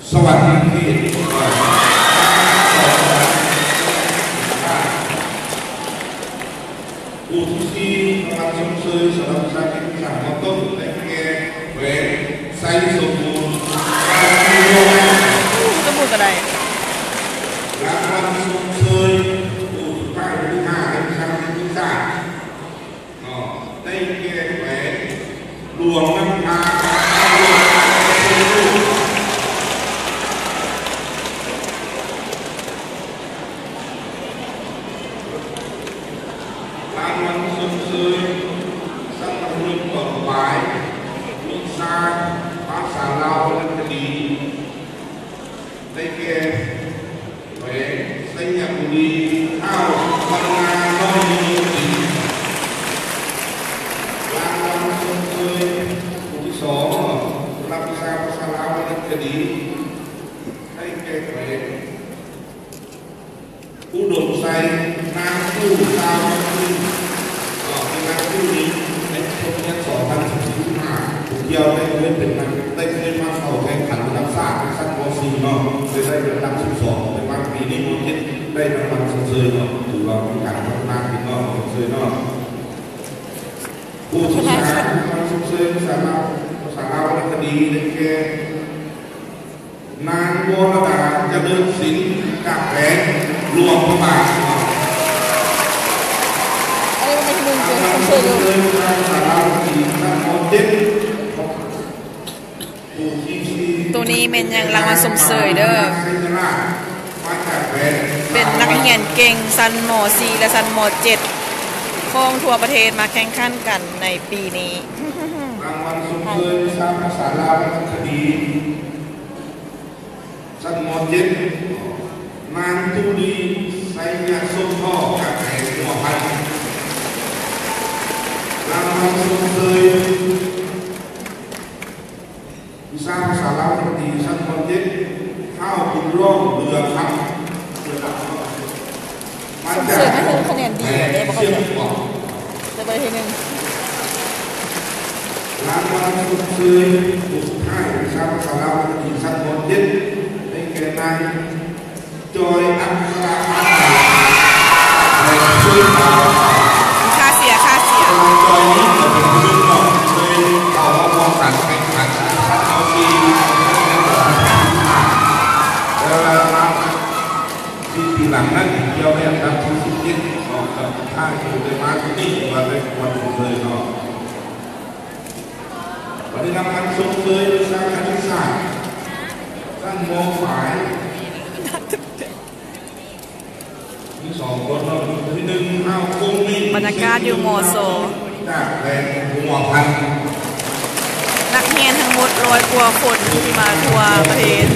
ສະຫວັດດີເຂດ ຜູ້ທີສີ່ ລາງວັນຊົມເຊີຍສຳລັບວິຊາເກັງສັນ ມໍຕົ້ນ ໄດ້ແກ່ແຂວງໄຊສົມບູນ. ສົມບູນກໍໄດ້ ລາງວັນຊົມເຊີຍຜູ້ຖືກປ້າຍ ຜູ້ທີຫ້າ ໃນວິຊາເກັງສັນ ເນາະ ໄດ້ແກ່ແຂວງຫຼວງນ້ຳທາ. ລາງວັນຊົມເຊີຍຊັ້ນມັດທະຍົມຕອນປາຍ ວິຊາພາສາລາວວັນນະຄະດີ ໄດ້ແກ່ ແຂວງໄຊຍະບູລີ ທ້າວວັນນາ ນ້ອຍໂຍຕິນ. ລາງວັນຊົມເຊີຍຜູ້ທີສອງ ສຳລັບວິຊາພາສາລາວວັນນະຄະດີ ໄດ້ແກ່ແຂວງອຸດົມໄຊ ນາງຕູ້ ຊາວ ເປັນນາງຕູ້ນີ້ ໃນບົດຮຽນສອງພັນສິບສີ່ ສິບຫ້າ ຜູ້ດຽວໄດ້ເຄີຍເປັນນາງ ໄດ້ເຄີຍມາເຂົ້າແຂ່ງຂັນລະດັບຊາດໃນຊັ້ນ ມໍສີ່ ເນາະ ໄດ້ໄດ້ອັນດັບສິບສອງ ແຕ່ວ່າປີນີ້ ມໍເຈັດ ໄດ້ລາງວັນຊົມເຊີຍເນາະ ຖືວ່າມີການພັດທະນາຂຶ້ນເນາະ ຊົມເຊີຍເນາະ. ຜູ້ທີ່ຊານລາງວັນຊົມເຊີຍສາມາດ ພາສາລາວວັນນະຄະດີ ໄດ້ແກ່ ນາງ ວໍລະດາ ຈະເລີນສິນ ຈາກແຂວງຫຼວງພະບາງ. ອັນນີ້ມັນເປັນໜຶ່ງເປັນຄົນຊ່ວຍເຫຼືອ ໂຕນີ້ແມ່ນຫຍັງ ລາງວັນຊົມເຊີຍເດີ ເປັນນັກຮຽນເກັ່ງຊັ້ນ ມໍສີ່ ແລະ ຊັ້ນ ມໍເຈັດ ຂອງທົ່ວປະເທດມາແຂ່ງຂັນກັນໃນປີນີ້. ລາງວັນຊົມເຊີຍວິຊາພາສາລາວວັນນະຄະດີ ຊັ້ນ ມໍເຈັດ ນາງຕູລີ ໄຊຍະສົມທອງ ຈາກແຂວງຫົວພັນ. ລາງວັນຊົມເຊີຍວິຊາພາສາລາວວັນນະຄະດີ ຊັ້ນ ມໍເຈັດ ທ້າວບຸນຫຼອງ ເຫຼືອຄຳ ມາຈາກແຂວງຊຽງຂວາງ. ລາງວັນຊົມເຊີຍຜູ້ສຸດທ້າຍ ວິຊາພາສາລາວວັນນະຄະດີ ຊັ້ນ ມໍເຈັດ ໄດ້ແກ່ນາງ ຈອຍ ອັກສະລະພັນ ແຂວງເຊີງດາວ. ຄ່າເສຍ ຄ່າເສຍ ນາງຈອຍນີ້ກໍເປັນຜູ້ໜຶ່ງເນາະ ເຄີຍເຂົ້າຮ່ວມການແຂ່ງຂັນຊັ້ນ ມໍສີ່ ແຕ່ວ່າມາ ທີ່ປີຫຼັງນັ້ນ ດຽວໄດ້ອັນດັບທີສິບເຈັດ ອອກຈາກທ້າຍ ໄດ້ມາທີ່ນີ້ ວ່າໄດ້ຄວນເລີຍເນາະ. ບັດນີ້ລາງວັນຊົມເຊີຍວິຊາຄະນິດສາດ ຊັ້ນ ມໍປາຍ ມີສອງຄົນເນາະ ຄົນທີໜຶ່ງ ທ້າວ ຄົງມິ ບັນຍາກາດຢູ່ ມໍສ ຈາກແຂວງຫົວພັນ. ນັກຮຽນທັງໝົດຮ້ອຍກວ່າຄົນທີ່ມາທົ່ວປະເທດ.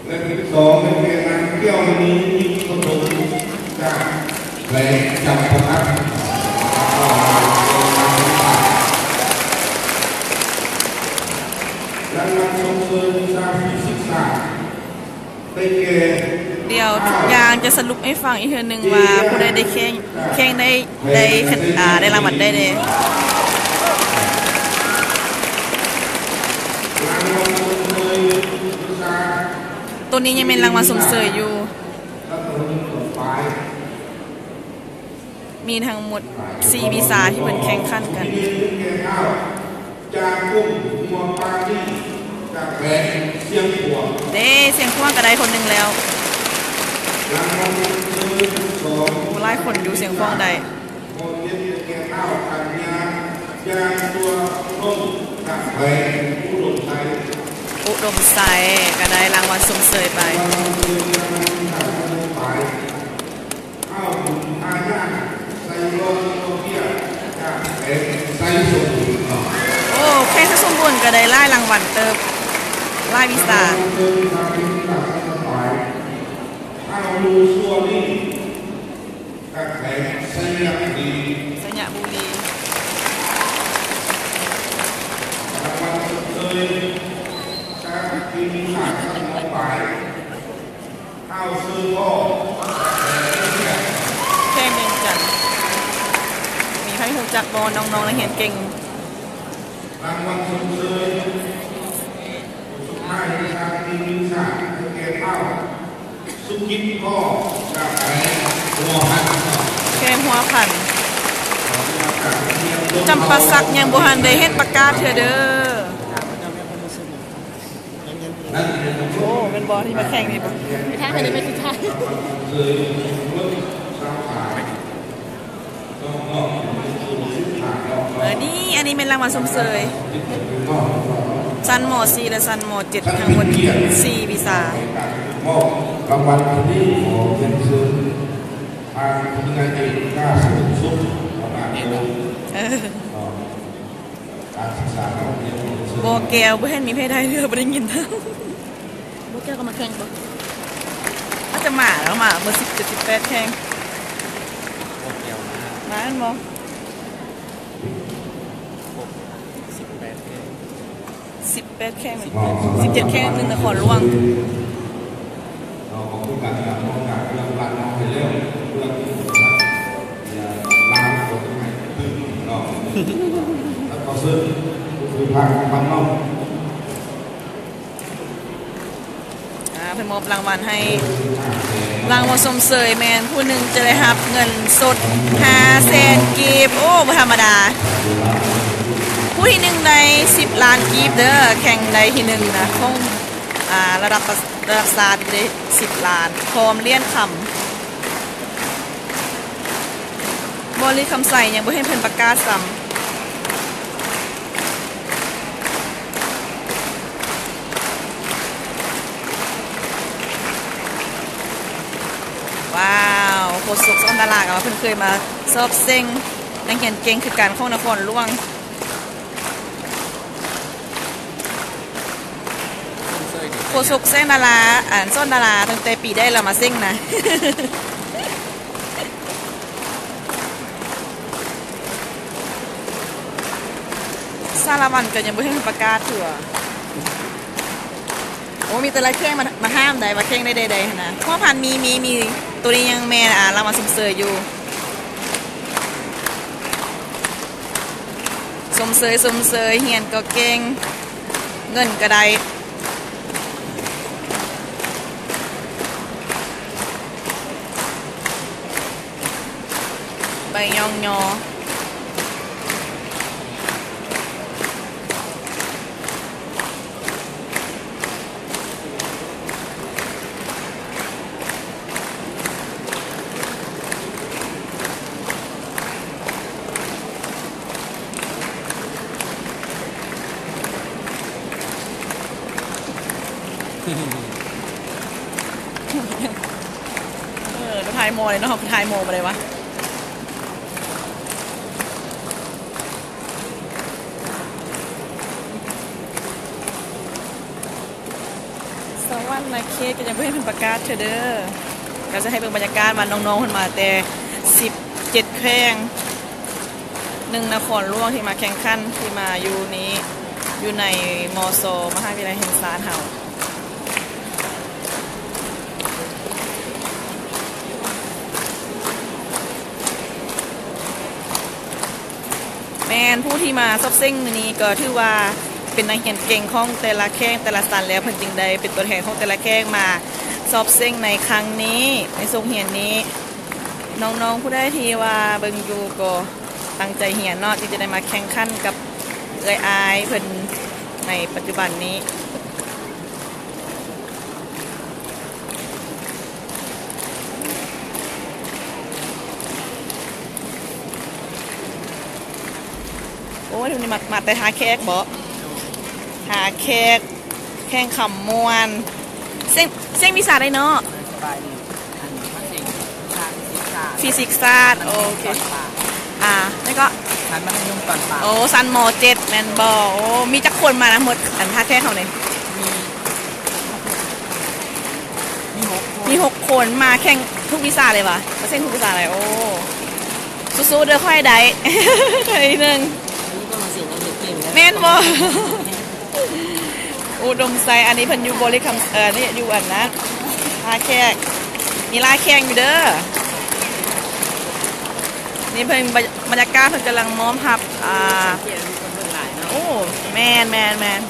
ແລະ ທີສອງ ໄດ້ແກ່ ນາງ ແກ້ວມະນີ ມີຄວາມສົມບູນ ຈາກແຂວງຈຳປາສັກ. ລາງວັນຊົມເຊີຍວິຊາຟີຊິກສາດ ໄດ້ແກ່ ດຽວທຸກຢ່າງຈະສະຫຼຸບໃຫ້ຟັງອີກເທື່ອໜຶ່ງວ່າຜູ້ໃດໄດ້ແຂ່ງ ແຂ່ງໄດ້ ໄດ້ ອ່າ ໄດ້ລາງວັນໃດແດ່. ໂຕນີ້ຍັງແມ່ນລາງວັນຊົມເຊີຍຢູ່. ມີທັງໝົດສີ່ວິຊາທີ່ເພິ່ນແຂ່ງຂັນກັນ. ຈາກຸງ ຫົວປາລີ ຈາກແຂວງຊຽງຂວາງ. ເດ້ ຊຽງຂວາງກໍໄດ້ຄົນໜຶ່ງແລ້ວ. ໂອ້ ຫຼາຍຄົນຢູ່ ຊຽງຂວາງໄດ້. ອຸດົມໄຊ ກໍໄດ້ລາງວັນຊົມເຊີຍໄປ. ໂອ້ ແຂວງໄຊສົມບູນກໍໄດ້ຫຼາຍລາງວັນເຕີບ ຫຼາຍວິຊາ. ໄຊຍະບູລີ ລາງວັນຊົມເຊີຍສາມາດທີ່ມີສາມຊັ້ນ ມ.ປາຍ ທ້າວເຊີງ ພໍ່ ແຂວງວຽງຈັນ. ມີໃຜຮູ້ ຈັກບໍ່ ນ້ອງໆນັກຮຽນເກັ່ງ. ລາງວັນຊົມເຊີຍສຸດທ້າຍວິຊາທີ່ມີສາດໃຫ້ແກ່ທ້າວສຸກິດ ກໍຈາກແຂວງຫົວພັນ ແຂວງຫົວພັນ. ຈຳປາສັກຍັງບໍ່ທັນໄດ້ເຫັນປະກາດເທື່ອເດີ. ໂອ້ ແມ່ນບໍ່ ທີ່ມາແຂ່ງນີ້ບໍ່? ຖ້າໄປໄດ້ໄປສຸດທ້າຍ. ເອີ ນີ້ ອັນນີ້ແມ່ນລາງວັນຊົມເຊີຍຊັ້ນ ມໍສີ່ ແລະ ຊັ້ນ ມໍເຈັດ ທັງໝົດສີ່ວິຊາ. ມອບລາງວັນນີ້ ຂໍຮຽນເຊີນທາງພະຍາເອກ ກ້າ ສຸກ ຫົວໜ້າໂຮງການສຶກສາ ບໍ່ແກ້ວ ບໍ່ເຫັນມີໃຜໄດ້ເທື່ອ ບໍ່ໄດ້ຍິນ. ບໍ່ແກ້ວກໍມາແຂ່ງບໍ່? ອາດຈະມາແລ້ວ ມາມື້ສິບເຈັດ ສິບແປດແຂ່ງ. ມາແມ່ນບໍ່? ສິບແປດແຂ່ງ ສິບເຈັດແຂ່ງ ໜຶ່ງນະຄອນຫຼວງ. ອ່າ ເພິ່ນມອບລາງວັນໃຫ້ ລາງວັນຊົມເຊີຍແມ່ນຜູ້ໜຶ່ງຈະໄດ້ຮັບເງິນສົດຫ້າແສນກີບ. ໂອ້ ບໍ່ທຳມະດາ. ຜູ້ທີໜຶ່ງໄດ້ສິບລ້ານກີບເດີ. ແຂ່ງໄດ້ທີໜຶ່ງນະ ຂອງ ອ່າ ລະດັບ ລະດັບຊາດໄດ້ສິບລ້ານ ພ້ອມຫຼຽນຄຳ. ບໍລິຄຳໄຊຍັງບໍ່ເຫັນເພິ່ນປະກາດຊ້ຳ. ວ້າວ ໂຄສົກສອນດາລາ ກໍວ່າເພິ່ນເຄີຍມາສອບເສັງນັກຮຽນເກັ່ງຄືກັນຂອງນະຄອນຫຼວງ. ໂຄສົກແສງດາລາ ອັນ ສອນດາລາ ຕັ້ງແຕ່ປີໃດລາວມາເສັງນະ? ສາລະວັນກໍຍັງບໍ່ເຫັນປະກາດເທື່ອ. ໂອ້ ມີແຕ່ລະແຂ່ງມາ ມາຫ້າມໄດ້ວ່າແຂ່ງໄດ້ໃດໆຫັ້ນນະ. ຫົວພັນມີ ມີ ມີ ໂຕນີ້ຍັງແມ່ນ ອ່າ ລາງວັນຊົມເຊີຍຢູ່. ຊົມເຊີຍ ຊົມເຊີຍ ຮຽນກໍເກັ່ງ ເງິນກໍໄດ້. ໃບຍ້ອງຍໍ. ເອີ ຖ່າຍມໍເລີຍເນາະ ເຮົາກໍຖ່າຍມໍບໍ່ໄດ້ວະ. ສະຫວັນນະເຂດກໍຍັງບໍ່ເຫັນເພິ່ນປະກາດເທື່ອເດີ. ກໍຈະໃຫ້ເບິ່ງບັນຍາກາດວ່ານ້ອງໆເພິ່ນມາແຕ່ສິບເຈັດແຂວງ ໜຶ່ງນະຄອນຫຼວງທີ່ມາແຂ່ງຂັນ ທີ່ມາຢູ່ນີ້ ຢູ່ໃນ ມສ ມະຫາວິທະຍາໄລແຫ່ງຊາດເຮົາ. ແມ່ນ ຜູ້ທີ່ມາສອບເສັງມື້ນີ້ກໍຖືວ່າເປັນນັກຮຽນເກັ່ງຂອງແຕ່ລະແຂວງແຕ່ລະຊັ້ນແລ້ວ ເພິ່ນຈຶ່ງໄດ້ເປັນຕົວແທນຂອງແຕ່ລະແຂວງມາສອບເສັງໃນຄັ້ງນີ້ ໃນສົກຮຽນນີ້. ນ້ອງໆຜູ້ໃດທີ່ວ່າເບິ່ງຢູ່ກໍຕັ້ງໃຈຮຽນເນາະ ຈຶ່ງຈະໄດ້ມາແຂ່ງຂັນກັບເອື້ອຍອ້າຍເພິ່ນໃນປັດຈຸບັນນີ້. ໂອ້ຍ ນີ້ມາ ມາແຕ່ທ່າແຂກບໍ? ທ່າແຂກ ແຂວງຄຳມ່ວນ. ເສັງ ເສັງວິຊາໃດເນາະ? ສະບາຍດີ. ອັນນີ້ມາເສັງວິຊາຟີຊິກສາດ. ຟີຊິກສາດ ໂອເຄ. ອ່າ ແລ້ວກໍ ຊັ້ນມັດທະຍົມຕອນປາຍ. ໂອ້ ຊັ້ນ ມໍເຈັດ ແມ່ນບໍ່? ໂອ້ ມີຈັກຄົນມານະໝົດ ອັນທ່າແຂກເຮົານີ້? ມີ ມີຫົກຄົນ. ມີຫົກຄົນ ມາແຂ່ງທຸກວິຊາເລີຍຫວາ? ມາເສັງທຸກວິຊາເລີຍ. ໂອ້ ສູ້ໆເດີ ຂໍໃຫ້ໄດ້ ໄດ້ທີໜຶ່ງ. ແມ່ນບໍ່? ອຸດົມໄຊ ອັນນີ້ເພິ່ນຢູ່ບໍລິຄຳ ເອີ ນີ້ຢູ່ອັນນັ້ນ ທ່າແຂກ ມີຫຼາຍແຂ່ງຢູ່ເດີ. ນີ້ເພິ່ນ ບັນຍາກາດເພິ່ນກຳລັງມອບຮັບ ອ່າ ໂອ້ ແມ່ນໆ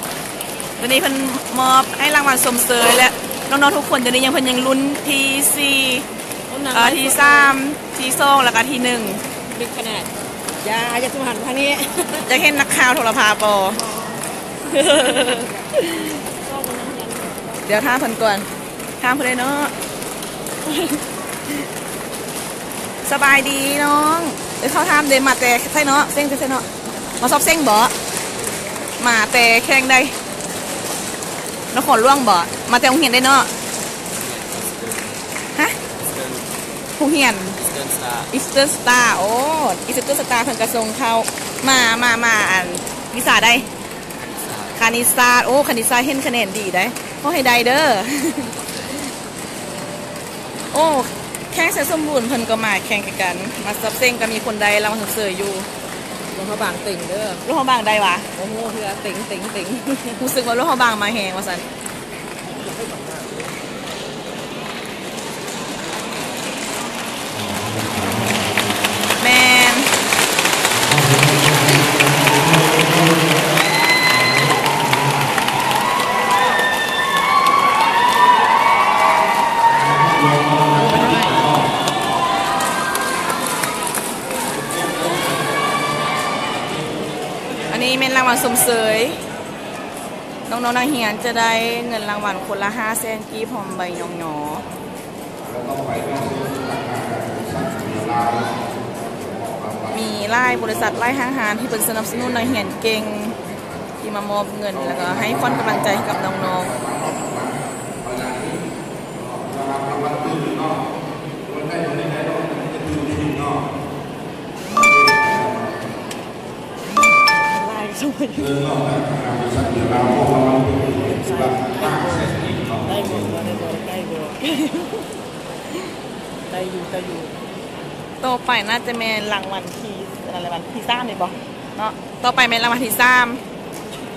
ໆ ຕອນນີ້ເພິ່ນມອບໃຫ້ລາງວັນຊົມເຊີຍ ແລະ ນ້ອງໆທຸກຄົນ ດຽວນີ້ຍັງ ເພິ່ນຍັງລຸ້ນທີສີ່ ເອີ ທີສາມ ທີສອງ ແລ້ວກະທີໜຶ່ງ ເປັນຂະໜາດ ຢ່າ ຢ່າສູ່ຫັນທາງນີ້ ຢາກເຫັນນັກຂ່າວໂທລະພາບບໍ່? ດຽວຖາມເພິ່ນກ່ອນ ຖາມເພິ່ນເລີຍເນາະ. ສະບາຍດີນ້ອງ ເອີ ເຂົ້າຖາມເດ້ ມາແຕ່ໃສເນາະ? ເສັງແຕ່ໃສເນາະ? ມາສອບເສັງບໍ? ມາແຕ່ແຂວງໃດ? ນະຄອນຫຼວງບໍ? ມາແຕ່ໂຮງຮຽນໃດເນາະ? ຮະ? ໂຮງຮຽນ Eastern Star ໂອ້ Eastern Star ເພິ່ນກະສົ່ງເຂົ້າມາ ມາ ມາ ອັນ ວິຊາໃດ? ຄະນິດສາດ ໂອ້ ຄະນິດສາດເຫັນຄະແນນດີໃດ໋ ຂໍໃຫ້ໄດ້ເດີ. ໂອ້ ແຂວງໄຊສົມບູນເພິ່ນກໍມາແຂ່ງຄືກັນ ມາສອບເສັງ ກໍມີຄົນໄດ້ລາງວັນຊົມເຊີຍຢູ່. ຫຼວງພະບາງເຕັງເດີ ຫຼວງພະບາງໄດ້ຫວາ? ບໍ່ຮູ້ເທື່ອ ເຕັງ ເຕັງ ເຕັງ ຮູ້ສຶກວ່າຫຼວງພະບາງມາແຮງວ່າຊັ້ນ. ແມ່ນ ອັນນີ້ແມ່ນລາງວັນຊົມເຊີຍ. ນ້ອງໆນັກຮຽນຈະໄດ້ເງິນລາງວັນຄົນລະຫ້າແສນກີບ ພ້ອມໃບຍ້ອງຍໍ. ມີຫຼາຍບໍລິສັດ ຫຼາຍຫ້າງຮ້ານທີ່ເພິ່ນສະໜັບສະໜູນນັກຮຽນເກັ່ງ ທີ່ມາມອບເງິນ ແລ້ວກໍໃຫ້ຂວັນກຳລັງໃຈໃຫ້ກັບນ້ອງໆ. ຫຼາຍສຸດ ໄດ້ບໍ່ ໄດ້ບໍ່ ໄດ້ຢູ່ ໄດ້ຢູ່. ຕໍ່ໄປໜ້າຈະແມ່ນລາງວັນທີ ລາງວັນທີສາມນີ້ບໍເນາະ? ຕໍ່ໄປແມ່ນລາງວັນທີສາມ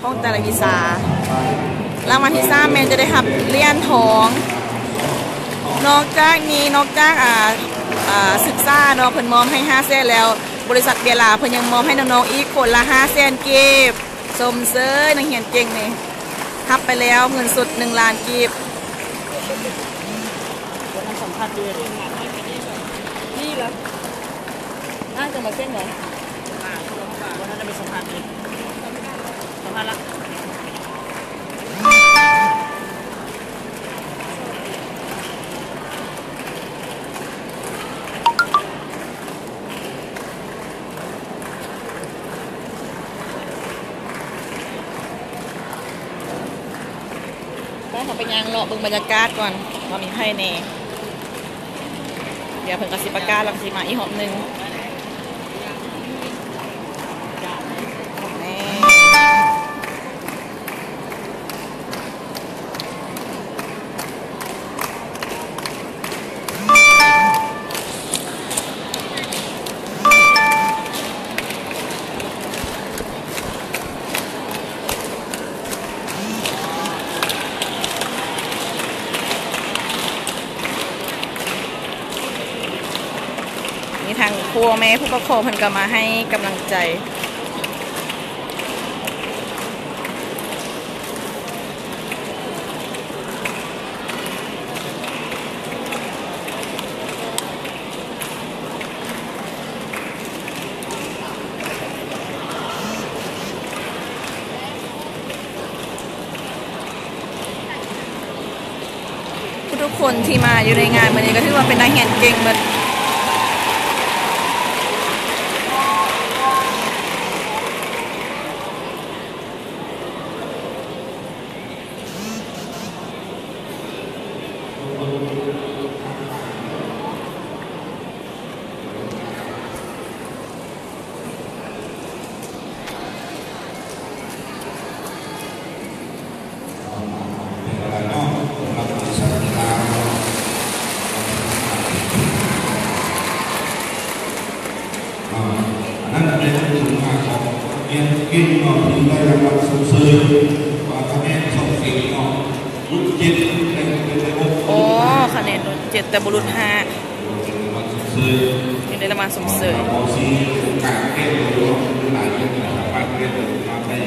ຂອງແຕ່ລະວິຊາ. ລາງວັນທີສາມແມ່ນຈະໄດ້ຮັບຫຼຽນທອງ. ນອກຈາກນີ້ ນອກຈາກ ອ່າ ອ່າ ສຶກສາເນາະ ເພິ່ນມອບໃຫ້ຫ້າແສນແລ້ວ ບໍລິສັດເບຍລາເພິ່ນຍັງມອບໃຫ້ນ້ອງໆອີກຄົນລະຫ້າແສນກີບ ຊົມເຊີຍນັກຮຽນເກັ່ງນີ້ ຮັບໄປແລ້ວເງິນສົດໜຶ່ງລ້ານກີບ. ບໍ່ທັນສຳພາດຢູ່ ນີ້ລະ ໜ້າຈະມາເສັງເນາະ ບໍ່ທັນໄດ້ໄປສຳພາດຢູ່ ສຳພາດລະ. ໄປ ເຮົາໄປຍ່າງເລາະເບິ່ງບັນຍາກາດກ່ອນ ວ່າມີໃຜແດ່. ດຽວເພິ່ນກໍຊິປະກາດ ແລ້ວກໍຊິມາອີກຮອບໜຶ່ງ. ມີທັງພໍ່ແມ່ຜູ້ປົກຄອງເພິ່ນກໍມາໃຫ້ກຳລັງໃຈ. ທຸກໆຄົນທີ່ມາຢູ່ໃນງານມື້ນີ້ກໍຖືວ່າເປັນນັກຮຽນເກັ່ງໝົດ. ອັນນັ້ນແມ່ນຜົນງານຂອງນັກຮຽນເກັ່ງເນາະ ທີ່ໄດ້ຮັບການຊົມເຊີຍ ວ່າຄະແນນສອບເສັງເນາະ ຫຼຸດເຈັດ ແຕ່ເປັນໄດ້ຫົກ ໂອ້ ຄະແນນຫຼຸດເຈັດ ແຕ່ບໍ່ຫຼຸດຫ້າ ເປັນລາງວັນຊົມເຊີຍ. ລາງວັນຊົມເຊີຍ ມ.ສີ່ ການເກັບລວມຫຼາຍຄົນສາມາດເກັບມາໄດ້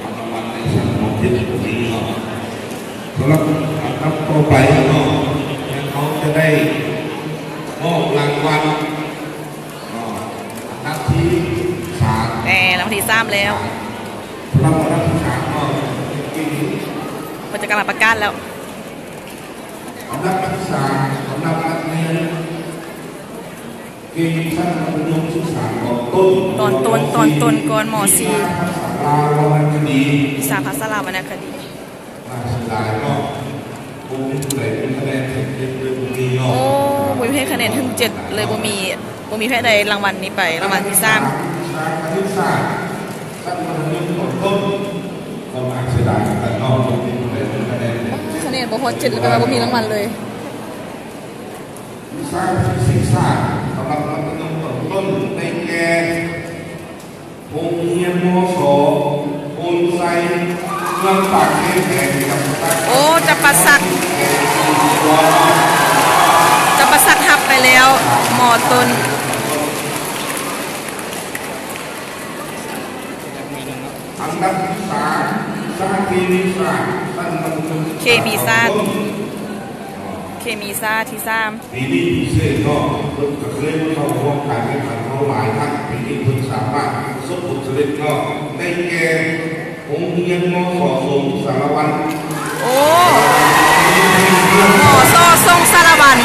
ຮັບລາງວັນໃນຊັ້ນ ມ.ເຈັດ ຕົງນີ້ເນາະ. ສຳລັບອັນດັບຕໍ່ໄປເນາະ ເຮົາຈະໄດ້ມອບລາງວັນເນາະ ອັນດັບທີສາມ ແຕ່ລາງວັນທີສາມແລ້ວ ສຳລັບອັນດັບທີສາມເນາະ ເພິ່ນຈະກຳລັງປະກາດແລ້ວ. ອັນດັບທີສາມ ສຳລັບນັກຮຽນເກງຊັ້ນມັດທະຍົມສຶກສາຕອນຕົ້ນ ຕອນຕົ້ນ ຕອນຕົ້ນກ່ອນ ມ.ສີ່ ວິຊາພາສາລາວວັນນະຄະດີ ວິຊາພາສາລາວວັນນະຄະດີ. ໜ້າເສຍດາຍເນາະ ບໍ່ມີຜູ້ໃດມີຄະແນນເຕັມເຕັມເລີຍ ບໍ່ມີເນາະ. ໂອ້ ບໍ່ມີໃຜຄະແນນເຖິງເຈັດເລີຍ ບໍ່ມີ ບໍ່ມີໃຜໄດ້ລາງວັນນີ້ໄປ ລາງວັນທີສາມ ວິຊາຄະນິດສາດ ຊັ້ນມັດທະຍົມຕອນຕົ້ນ ກໍໜ້າເສຍດາຍຄືກັນເນາະ ບໍ່ມີຜູ້ໃດມີຄະແນນເຕັມ ໂອ້ ຄະແນນບໍ່ຮອດເຈັດ ແລ້ວກໍບໍ່ມີລາງວັນເລີຍ. ວິຊາຟີຊິກສາດ ສຳລັບມັດທະຍົມຕອນຕົ້ນ ໄດ້ແກ່ ໂຮງຮຽນ ມ.ສ ໂພນໄຊ ເມືອງປາກເຊ ແຂວງຈຳປາສັກ. ໂອ້ ຈຳປາສັກ ຈຳປາສັກຮັບໄປແລ້ວ ມ.ຕົ້ນ. ອັນດັບທີສາມ ວິຊາເຄມີສາດ ຊັ້ນມັດທະຍົມ ເຄມີສາດ ເຄມີສາດທີສາມ. ປີນີ້ພິເສດເນາະ ເພິ່ນກໍເຄີຍມາເຂົ້າຮ່ວມການແຂ່ງຂັນເຮົາຫຼາຍຄັ້ງ ປີນີ້ເພິ່ນສາມາດປະສົບຜົນສຳເລັດເນາະ ໄດ້ແກ່ໂຮງຮຽນ ມ.ສ ສົງສາລະວັນ. ໂອ້ ມ.ສ ສົງສາລະວັນ.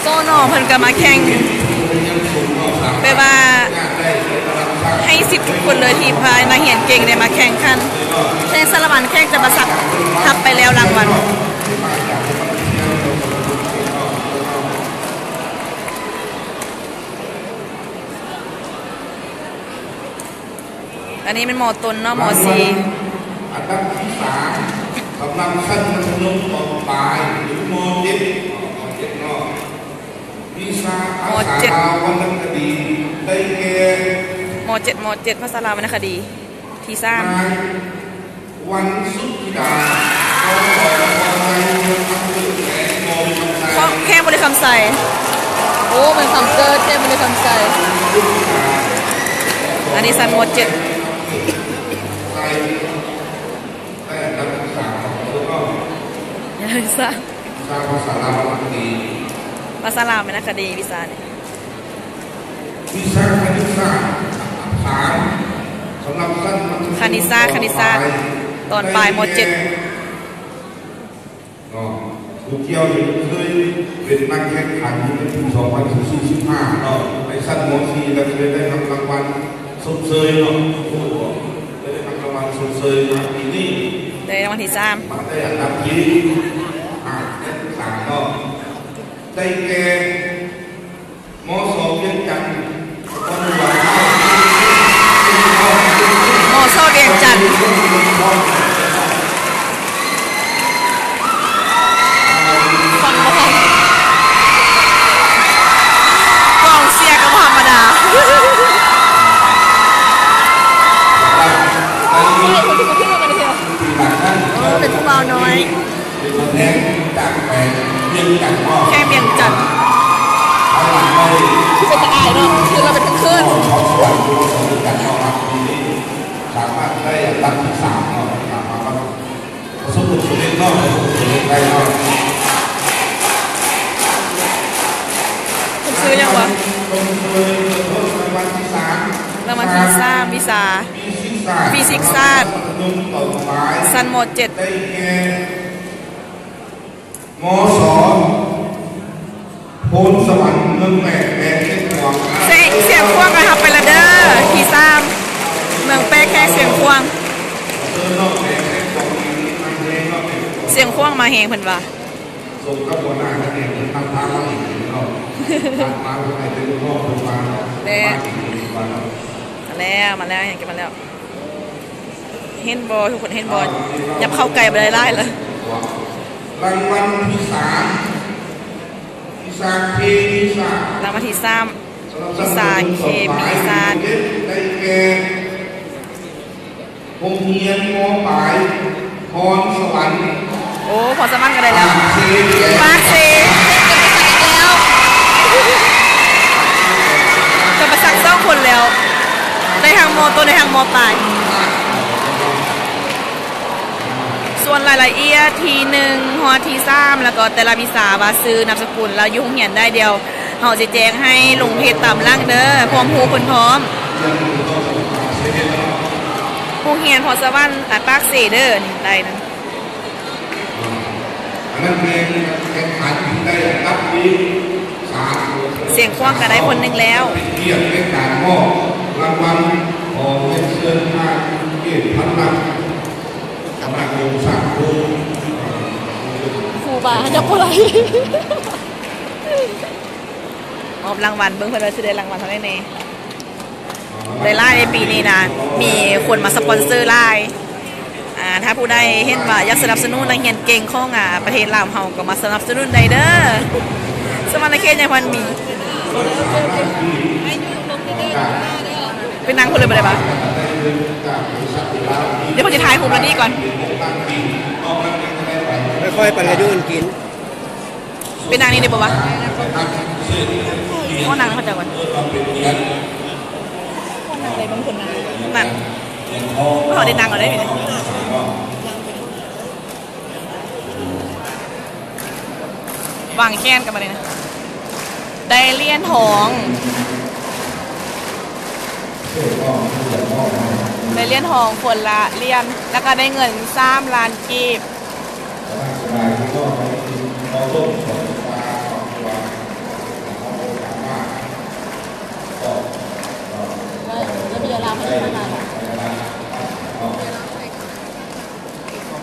ໂຊເນາະ ເພິ່ນກໍມາແຂ່ງ ແບບວ່າໃຫ້ສິດທຸກຄົນເລີຍ ທີ່ພານັກຮຽນເກັ່ງໄດ້ມາແຂ່ງຂັນ ແຂ່ງສາລະວັນ ແຂ່ງຈຳປາສັກ ຮັບໄປແລ້ວລາງວັນ. ອັນນີ້ແມ່ນ ມ.ຕົ້ນ ເນາະ ມ.ສີ່ ອັນດັບທີສາມ ສຳລັບຊັ້ນມັດທະຍົມຕອນປາຍ ຫຼື ມ.ເຈັດ ມ.ເຈັດ ເນາະ ວິຊາພາສາລາວວັນນະຄະດີ ໄດ້ແກ່ ມ.ເຈັດ ມ.ເຈັດ ພາສາລາວວັນນະຄະດີ ທີສາມ ນາງ ວັນສຸດທິດາ ຂອງແຂວງບໍລິຄຳໄຊ. ໂອ້ ເມືອງຄຳເກີດ ແຂວງບໍລິຄຳໄຊ. ອັນນີ້ຊັ້ນ ມ.ເຈັດ ໄດ້ອັນດັບທີສາມຂອງເຮົາເນາະ ອັນດັບທີສາມ ວິຊາພາສາລາວວັນນະຄະດີ ພາສາລາວວັນນະຄະດີ ວິຊານີ້. ວິຊາຄະນິດສາດ ສາມ ສຳລັບຊັ້ນມັດທະຍົມ ຄະນິດສາດ ຄະນິດສາດ ຕອນປາຍ ມ.ເຈັດ ເນາະ. ຄູກຽວນີ້ເຄີຍເປັນນັກແຂ່ງຂັນໃນປີສອງພັນສິບສີ່ ສິບຫ້າເນາະ ໃນຊັ້ນ ມ.ສີ່ ແລ້ວເຄີຍໄດ້ຮັບລາງວັນຊົມເຊີຍເນາະ ຮູ້ບໍ່? ໄດ້ຮັບລາງວັນຊົມເຊີຍມາປີນີ້ ໄດ້ລາງວັນທີສາມ ມາໄດ້ອັນດັບທີຫ້າ ແລະ ທີສາມເນາະ ໄດ້ແກ່ ມ.ສ ວຽງຈັນ ນະຄອນຫຼວງ ມ.ສ ວຽງຈັນ ຟັງບໍ່ອອກ ກອງເຊຍກໍບໍ່ທຳມະດາ. ເປັນຜູ້ບ່າວນ້ອຍ ເປັນຕົວແທນຈາກແຂວງວຽງຈັນເນາະ ແຂວງວຽງຈັນ ເປັນຕາອາຍເນາະ ຄືລາວເປັນເຂີນໆ ຂອງສະຫວັນຢູ່ເຂດວຽງຈັນເນາະ ປີນີ້ສາມາດໄດ້ອັນດັບທີສາມເນາະ ສາມາດປະສົບຜົນສຳເລັດເນາະ ປະສົບຜົນສຳເລັດໄດ້ເນາະ. ເພິ່ນຊື່ຫຍັງວະ? ລາງວັນທີສາມ ລາງວັນທີສາມ ວິຊາຟີຊິກສາດ ຊັ້ນ ມ.ເຈັດ ໄດ້ແກ່ ມ.ສ ໂພນສະຫວັນ ເມືອງແປກ ແຂວງຊຽງຂວາງ. ສຽງ ສຽງຂວາງກໍຮັບໄປແລ້ວເດີ ທີສາມ ເມືອງແປກ ແຂວງຊຽງຂວາງ. ສຽງຂວາງມາແຮງເພິ່ນວ່າ ສົມກັບຫົວໜ້າຄະແນນເພິ່ນຕັ້ງພາມາອີກເນາະ ມາເພື່ອໃຫ້ເປັນລູກນ້ອງເພິ່ນມາ ແມ່ນ ມາອີກເພິ່ນວ່າເນາະ. ມາແລ້ວ ມາແລ້ວ ຫຍັງກໍມາແລ້ວ. ເຫັນບໍ່ ທຸກຄົນເຫັນບໍ່? ຍັບເຂົ້າໃກ້ບໍ່ໄດ້ຫຼາຍລະ. ລາງວັນທີສາມ ວິຊາເຄມີສາດ ລາງວັນທີສາມ ວິຊາເຄມີສາດ ໄດ້ແກ່ ໂຮງຮຽນ ມ.ປາຍ ພອນສະຫວັນ. ໂອ້ ພອນສະຫວັນກໍໄດ້ແລ້ວ ປາກເຊ ປາກເຊ ເປັນໄປອີກແລ້ວ. ທັງມໍຕົ້ນ ໄດ້ທັງມໍປາຍ. ສ່ວນລາຍລະອຽດທີໜຶ່ງຮອດທີສາມ ແລ້ວກໍແຕ່ລະວິຊາວ່າຊື່ ນາມສະກຸນ ແລ້ວຢູ່ໂຮງຮຽນໃດ ດຽວເຮົາຊິແຈ້ງໃຫ້ລົງເພຈຕາມຫຼັງເດີ ພ້ອມຮູບເພິ່ນພ້ອມ. ໂຮງຮຽນພອນສະຫວັນ ອາ ປາກເຊເດີ ນີ້ໄດ້ນະ. ອັນນັ້ນແມ່ນແຂ່ງຂັນໄດ້ອັນດັບທີສາມ ສຽງຂວ້າງກໍໄດ້ຄົນໜຶ່ງແລ້ວ ເປັນກຽດໃນການມອບລາງວັນ ຂໍຮຽນເຊີນທ່ານ ເກດພັນລັກ ຄະນະວົງສັກ ຄູບາເຈົ້າຜູ້ໃດ ມອບລາງວັນ ເບິ່ງເພິ່ນວ່າຊິໄດ້ລາງວັນເທົ່າໃດແດ່. ໄດ້ຫຼາຍໃນປີນີ້ນະ ມີຄົນມາສະປອນເຊີຫຼາຍ. ອາ ຖ້າຜູ້ໃດເຫັນວ່າຢາກສະໜັບສະໜູນນັກຮຽນເກັ່ງຂອງ ອາ ປະເທດລາວເຮົາ ກໍມາສະໜັບສະໜູນໄດ້ເດີ. ສະຫວັນນະເຂດຍັງບໍ່ທັນມີ. ໄປນັ່ງພຸ້ນເລີຍບໍ່ໄດ້ບາ? ດຽວເພິ່ນຊິຖ່າຍຮູບລະນີ້ກ່ອນ. ຄ່ອຍໆ ປັນກະຢູ່ກັນກິນ. ໄປນັ່ງນີ້ໄດ້ບໍ່ວະ? ຂໍນັ່ງນຳເຂົາເຈົ້າກ່ອນ. ນັ່ງໄດ້ເບິ່ງຄົນນັ້ນ. ນັ້ນ ເຮົາໄດ້ນັ່ງເອົາໄດ້. ວາງແຂນກັນມາເລີຍນະ. ໄດ້ຫຼຽນທອງ ໄດ້ຫຼຽນທອງຄົນລະຫຼຽນ ແລ້ວກໍໄດ້ເງິນສາມລ້ານກີບ.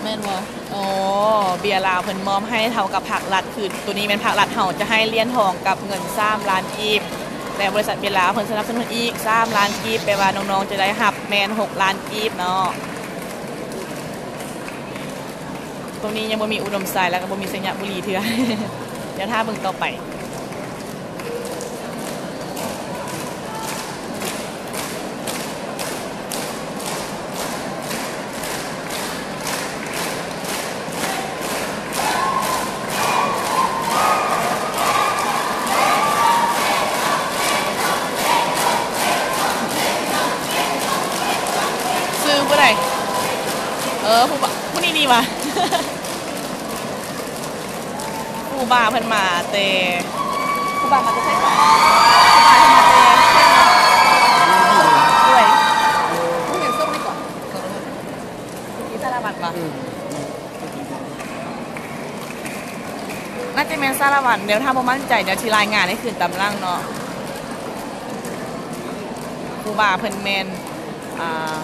ແມ່ນບໍ່? ອໍ ເບຍລາວເພິ່ນມອບໃຫ້ເທົ່າກັບພາກລັດ ຄືໂຕນີ້ແມ່ນພາກລັດເຮົາຈະໃຫ້ຫຼຽນທອງກັບເງິນສາມລ້ານກີບ ແລະ ບໍລິສັດເບຍລາວເພິ່ນສະໜັບສະໜູນອີກສາມລ້ານກີບ ແປວ່ານ້ອງໆຈະໄດ້ຮັບແມ່ນຫົກລ້ານກີບເນາະ. ໂຕນີ້ຍັງບໍ່ມີອຸດົມໄຊ ແລ້ວກໍບໍ່ມີໄຊຍະບູລີເທື່ອ ດຽວຖ້າເບິ່ງຕໍ່ໄປ. ຊື່ຜູ້ໃດ? ເອີ ຜູ້ ຜູ້ນີ້ນີ້ຫວາ? ຄູບາເພິ່ນມາແຕ່ ຄູບາມາແຕ່ໃສ? ຄູບາເພິ່ນມາແຕ່ ດ້ວຍ ສາລະວັນບໍ່? ໜ້າຈະແມ່ນສາລະວັນ ດຽວຖ້າບໍ່ໝັ້ນໃຈ ດຽວຊິລາຍງານໃຫ້ຄືນຕາມຫຼັງເນາະ. ຄູບາເພິ່ນແມ່ນ ອ່າ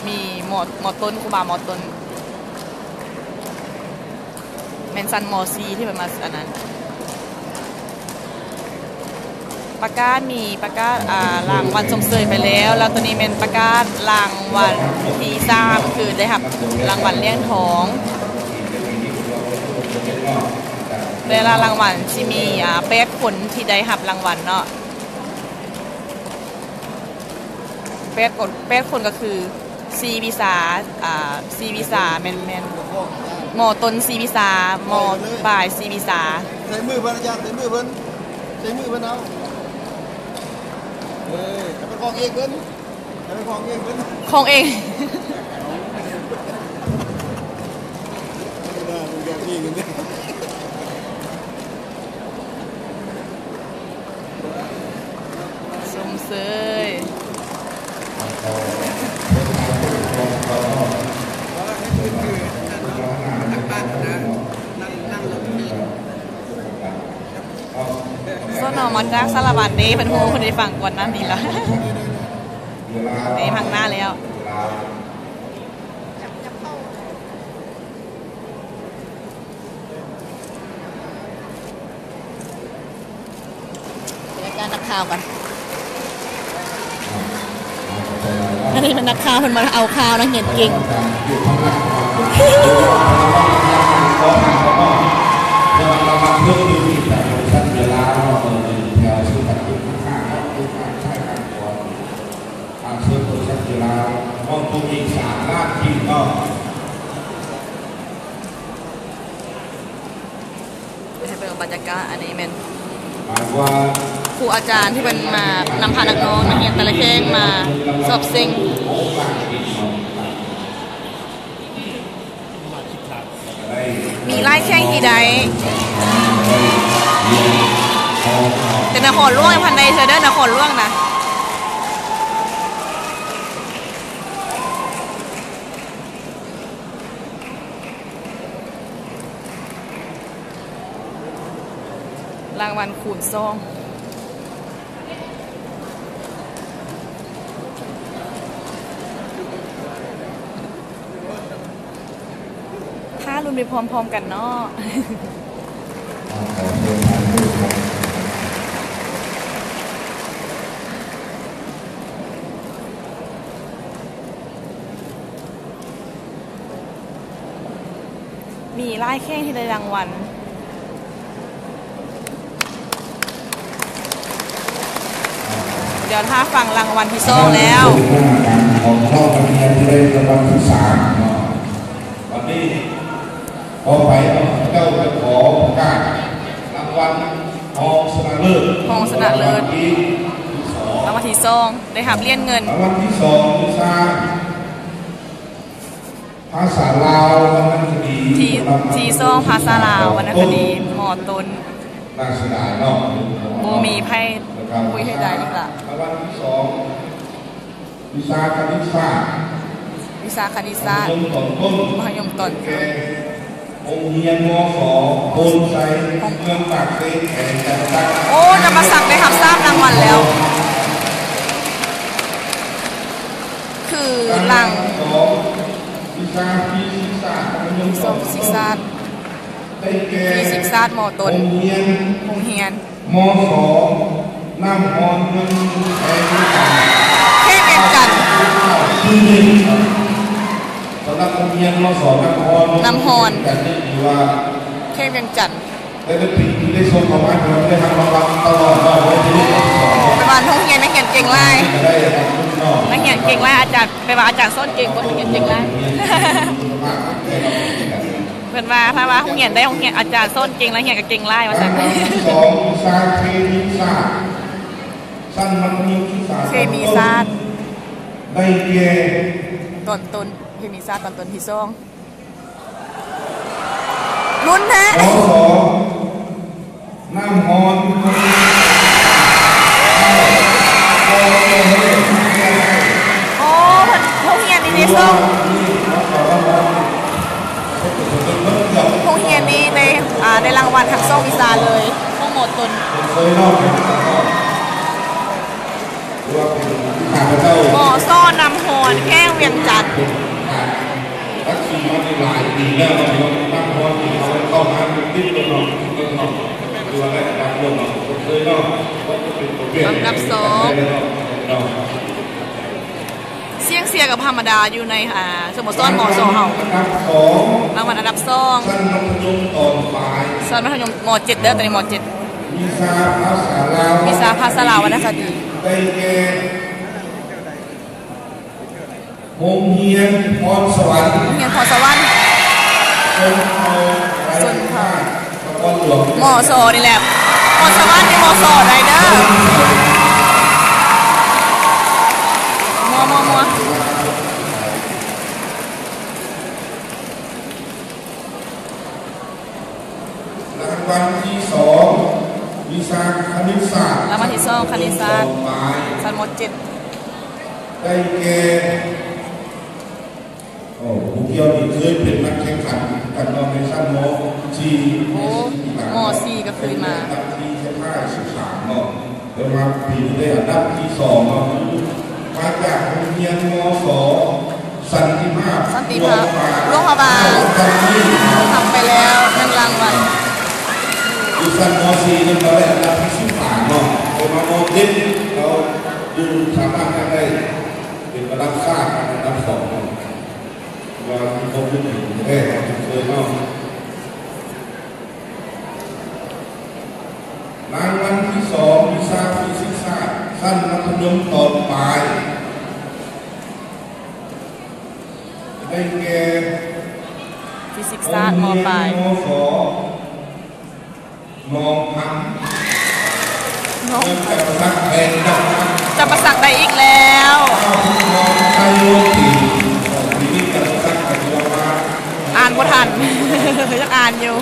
ມີ ມໍ ມໍຕົ້ນ ຄູບາມໍຕົ້ນ ແມ່ນຊັ້ນ ມໍສີ່ ທີ່ເພິ່ນມາອັນນັ້ນ ປະກາດ ມີປະກາດ ອ່າ ລາງວັນຊົມເຊີຍໄປແລ້ວ ແລ້ວໂຕນີ້ແມ່ນປະກາດລາງວັນທີສາມ ຄືໄດ້ຮັບລາງວັນຫຼຽນທອງ. ແຕ່ລະລາງວັນຊິມີ ອ່າ ແປດຄົນທີ່ໄດ້ຮັບລາງວັນເນາະ ແປດຄົນ ແປດຄົນກໍຄື ສີ່ວິຊາ ອ່າ ສີ່ວິຊາ ແມ່ນ ແມ່ນ ມໍຕົ້ນສີ່ວິຊາ ມໍປາຍສີ່ວິຊາ. ໃສ່ມືເພິ່ນ ອາຈານ ໃສ່ມືເພິ່ນ ໃສ່ມືເພິ່ນເອົາ ເອີ ເອົາໄປຂອງເອງເພິ່ນ ເອົາໄປຂອງເອງເພິ່ນ ຂອງເອງ. ຊົມເຊີຍ ສນ ມາຈາກສາລະວັນເດ້ ເພິ່ນຮູ້ ເພິ່ນໄດ້ຟັງກ່ອນໜ້ານີ້ລະ ໄດ້ຟັງໜ້າແລ້ວ. ບັນຍາກາດນັກຂ່າວກັນ ອັນນີ້ມັນນັກຂ່າວ ເພິ່ນມາເອົາຂ່າວນັກຮຽນເກັ່ງ. ໃຫ້ເບິ່ງບັນຍາກາດ ອັນນີ້ແມ່ນ ໝາຍວ່າ ຄູອາຈານທີ່ເພິ່ນມານຳພານັກນ້ອງນັກຮຽນແຕ່ລະແຂວງມາສອບເສັງ. ມີຫຼາຍແຂວງທີ່ໄດ້ ແຕ່ນະຄອນຫຼວງຍັງບໍ່ທັນໄດ້ເທື່ອເດີ ນະຄອນຫຼວງນະ. ລາງວັນຄູນສອງ. ຖ້າລຸ້ນໄປພ້ອມໆກັນເນາະ. ມີຫຼາຍແຂວງທີ່ໄດ້ລາງວັນ. ດຽວຖ້າຟັງລາງວັນທີສອງແລ້ວ. ຂອງເຮົານັກຮຽນທີ່ໄດ້ລາງວັນທີສາມເນາະ. ບັດນີ້ ຕໍ່ໄປເນາະ ເຈົ້າຈະຂໍປະກາດລາງວັນຮອງຊະນະເລີດ. ຮອງຊະນະເລີດ ລາງວັນທີສອງ ລາງວັນທີສອງ ໄດ້ຮັບຫຼຽນເງິນ. ລາງວັນທີສອງ ວິຊາ ພາສາລາວວັນນະຄະດີ. ທີ ທີສອງ ພາສາລາວວັນນະຄະດີ ມໍຕົ້ນ. ໜ້າເສຍດາຍເນາະ ບໍ່ມີໃຜຄຸຍໃຫ້ໄດ້ອີກລະ. ລາງວັນທີສອງ ວິຊາຄະນິດສາດ. ວິຊາຄະນິດສາດ ມັດທະຍົມຕອນຕົ້ນ. ມັດທະຍົມຕອນຕົ້ນ. ໂຮງຮຽນ ມສ ໂພນໄຊ ເມືອງປາກເຊ ແຂວງຈຳປາສັກ. ໂອ້ ຈຳປາສັກໄດ້ຮັບສາມລາງວັນແລ້ວ. ຄືຫຼັງ ສອງ ວິຊາຟີຊິກສາດ ມັດທະຍົມຕອນຕົ້ນ. ຟີຊິກສາດ ໄດ້ແກ່ ຟີຊິກສາດ ມໍຕົ້ນ. ໂຮງຮຽນ ໂຮງຮຽນ ມສ ນ້ຳຮອນ ເມືອງ ແຂວງວຽງຈັນ. ແຂວງວຽງຈັນ ຊື່ໜຶ່ງ. ສຳລັບໂຮງຮຽນ ມສ ນ້ຳຮອນ ນ້ຳຮອນ ແຂວງວຽງຈັນ ນີ້ຖືວ່າ ແຂວງວຽງຈັນ ແຕ່ລະປີທີ່ໄດ້ສົ່ງເຂົ້າມາ ຖືວ່າໄດ້ຮັບລາງວັນຕະຫຼອດເນາະ. ແຕ່ວ່າໂຮງຮຽນນັກຮຽນເກັ່ງຫຼາຍ ໄດ້ຮັບເນາະ ນັກຮຽນເກັ່ງຫຼາຍ. ອາຈານ ແປວ່າອາຈານສອນເກັ່ງ ເພາະນັກຮຽນເກັ່ງຫຼາຍ. ເພິ່ນວ່າ ຖ້າວ່າໂຮງຮຽນໃດໂຮງຮຽນອາຈານສອນເກັ່ງ ແລ້ວຮຽນກໍເກັ່ງຫຼາຍວ່າຊັ້ນ. ສອງ ວິຊາເຄມີສາດ ຊັ້ນມັດທະຍົມສຶກສາ ເຄມີສາດ ໄດ້ແກ່ ຕອນຕົ້ນ ເຄມີສາດຕອນຕົ້ນທີສອງ. ລຸ້ນແທ້ ມສ ນ້ຳຮອນ. ໂອ້ ເພິ່ນ ໂຮງຮຽນນີ້ໄດ້ສອງ ໂຮງຮຽນນີ້ໄດ້ ອ່າ ໄດ້ລາງວັນທັງສອງວິຊາເລີຍ ຂອງ ມໍຕົ້ນ. ມສ ນ້ຳຮອນ ແຂວງວຽງຈັນ. ຕັດສິນມາໄດ້ຫຼາຍປີແລ້ວເນາະ ນ້ຳຮອນນີ້ເຂົາເຂົ້າມາຕິດໆກັນເນາະ ຕິດໆກັນເນາະ ຖືວ່າໄດ້ອັນດັບຕົ້ນເນາະ ຊົດເຊີຍເນາະ ເພາະເປັນຕົວແປນ ອັນດັບສອງ ເນາະ. ສຽງເຊຍກໍບໍ່ທຳມະດາຢູ່ໃນ ອ່າ ສະໂມສອນ ມສ ເຮົາ. ລາງວັນອັນດັບສອງ ຊັ້ນມັດທະຍົມຕອນປາຍ ຊັ້ນມັດທະຍົມ ມໍເຈັດເດີ ຕອນນີ້ ມໍເຈັດ. ວິຊາພາສາລາວ ວິຊາພາສາລາວວັນນະຄະດີ ໄດ້ແກ່ ໂຮງຮຽນພອນສະຫວັນ ໂຮງຮຽນພອນສະຫວັນ ຊົນເຜົ່າໄຮ້ ຊົນເຜົ່າ ນະຄອນຫຼວງ ມສ ນີ້ແຫຼະ ພອນສະຫວັນນີ້ ມສ ໄດ້ເດີ ມົວໆໆ. ລາງວັນທີສອງ ວິຊາຄະນິດສາດ ລາງວັນທີສອງ ຄະນິດສາດ ຊັ້ນ ມໍເຈັດ ໄດ້ແກ່ ໂອ້ ຜູ້ກ່ຽວນີ້ເຄີຍເປັນນັກແຂ່ງຂັນກັນເນາະ ໃນຊັ້ນ ມໍສີ່ ໂອ້ ມໍສີ່ກໍເຄີຍມາ ອັນດັບທີສິບຫ້າ ສິບສາມເນາະ. ເພິ່ນວ່າປີນີ້ໄດ້ອັນດັບທີສອງເນາະ ມາຈາກໂຮງຮຽນ ມສ ສັນຕິພາບ ສັນຕິພາບ ຫຼວງພະບາງ ຫຼວງພະບາງ ທັບໄປແລ້ວໜຶ່ງລາງວັນ. ຢູ່ຊັ້ນ ມໍສີ່ ນັ້ນກໍໄດ້ອັນດັບທີສິບສາມເນາະ ເພິ່ນວ່າ ມໍເຈັດ ເຂົາຢູ່ສາມາດໄດ້ເປັນລະດັບຊາດອັນດັບສອງເນາະ ວ່າມີຄວາມຮູ້ດີແທ້ເນາະ ເຄີຍເນາະ. ລາງວັນທີສອງ ວິຊາຟີຊິກສາດ ຊັ້ນມັດທະຍົມຕອນປາຍ ໄດ້ແກ່ ຟີຊິກສາດ ມໍປາຍ ໂຮງຮຽນ ມສ ໜອງພັງ. ຈຳປາສັກໄດ້ອີກແລ້ວ ອ່ານບໍ່ທັນ ຢາກອ່ານຢູ່.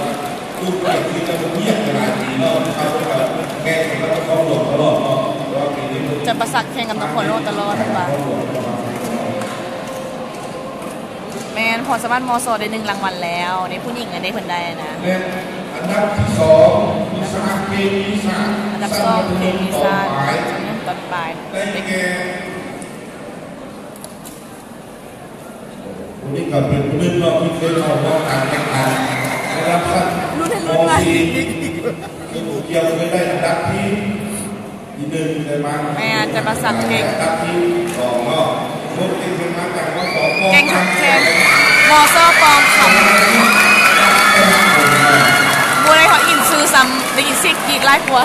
ຈຳປາສັກແຂ່ງກັບນະຄອນຫຼວງຕະຫຼອດວ່າ. ແມ່ນ ພອນສະຫວັນ ມສ ໄດ້ໜຶ່ງລາງວັນແລ້ວເດ້ ຜູ້ຍິງເດ້ ເພິ່ນໄດ້ນະ ອັນດັບທີສອງ ອັນດັບສອງ ເພງວິຊາ ຕອນປາຍ ໄດ້ແກ່ ຜູ້ນີ້ກໍເປັນຜູ້ໜຶ່ງເນາະ ທີ່ເຄີຍເຂົ້າຮ່ວມການແຂ່ງຂັນໃນລະດັບຊັ້ນ ມ.ສີ່ ຊຶ່ງເຄີຍໄດ້ອັນດັບທີ ທີໜຶ່ງໄດ້ມາ ແມ່ນ ຈຳປາສັກເກັ່ງ ອັນດັບທີສອງເນາະ ຄົນເກັ່ງເປັນມາຈາກ ມສ ປອງຄຳ ເກັ່ງແທ້ ມສ ປອງຄຳ ບໍ່ໄດ້ຮອດຍິນຊື່ຊ້ຳ ໄດ້ຍິນສຽງກຣີດຫຼາຍກວ່າ.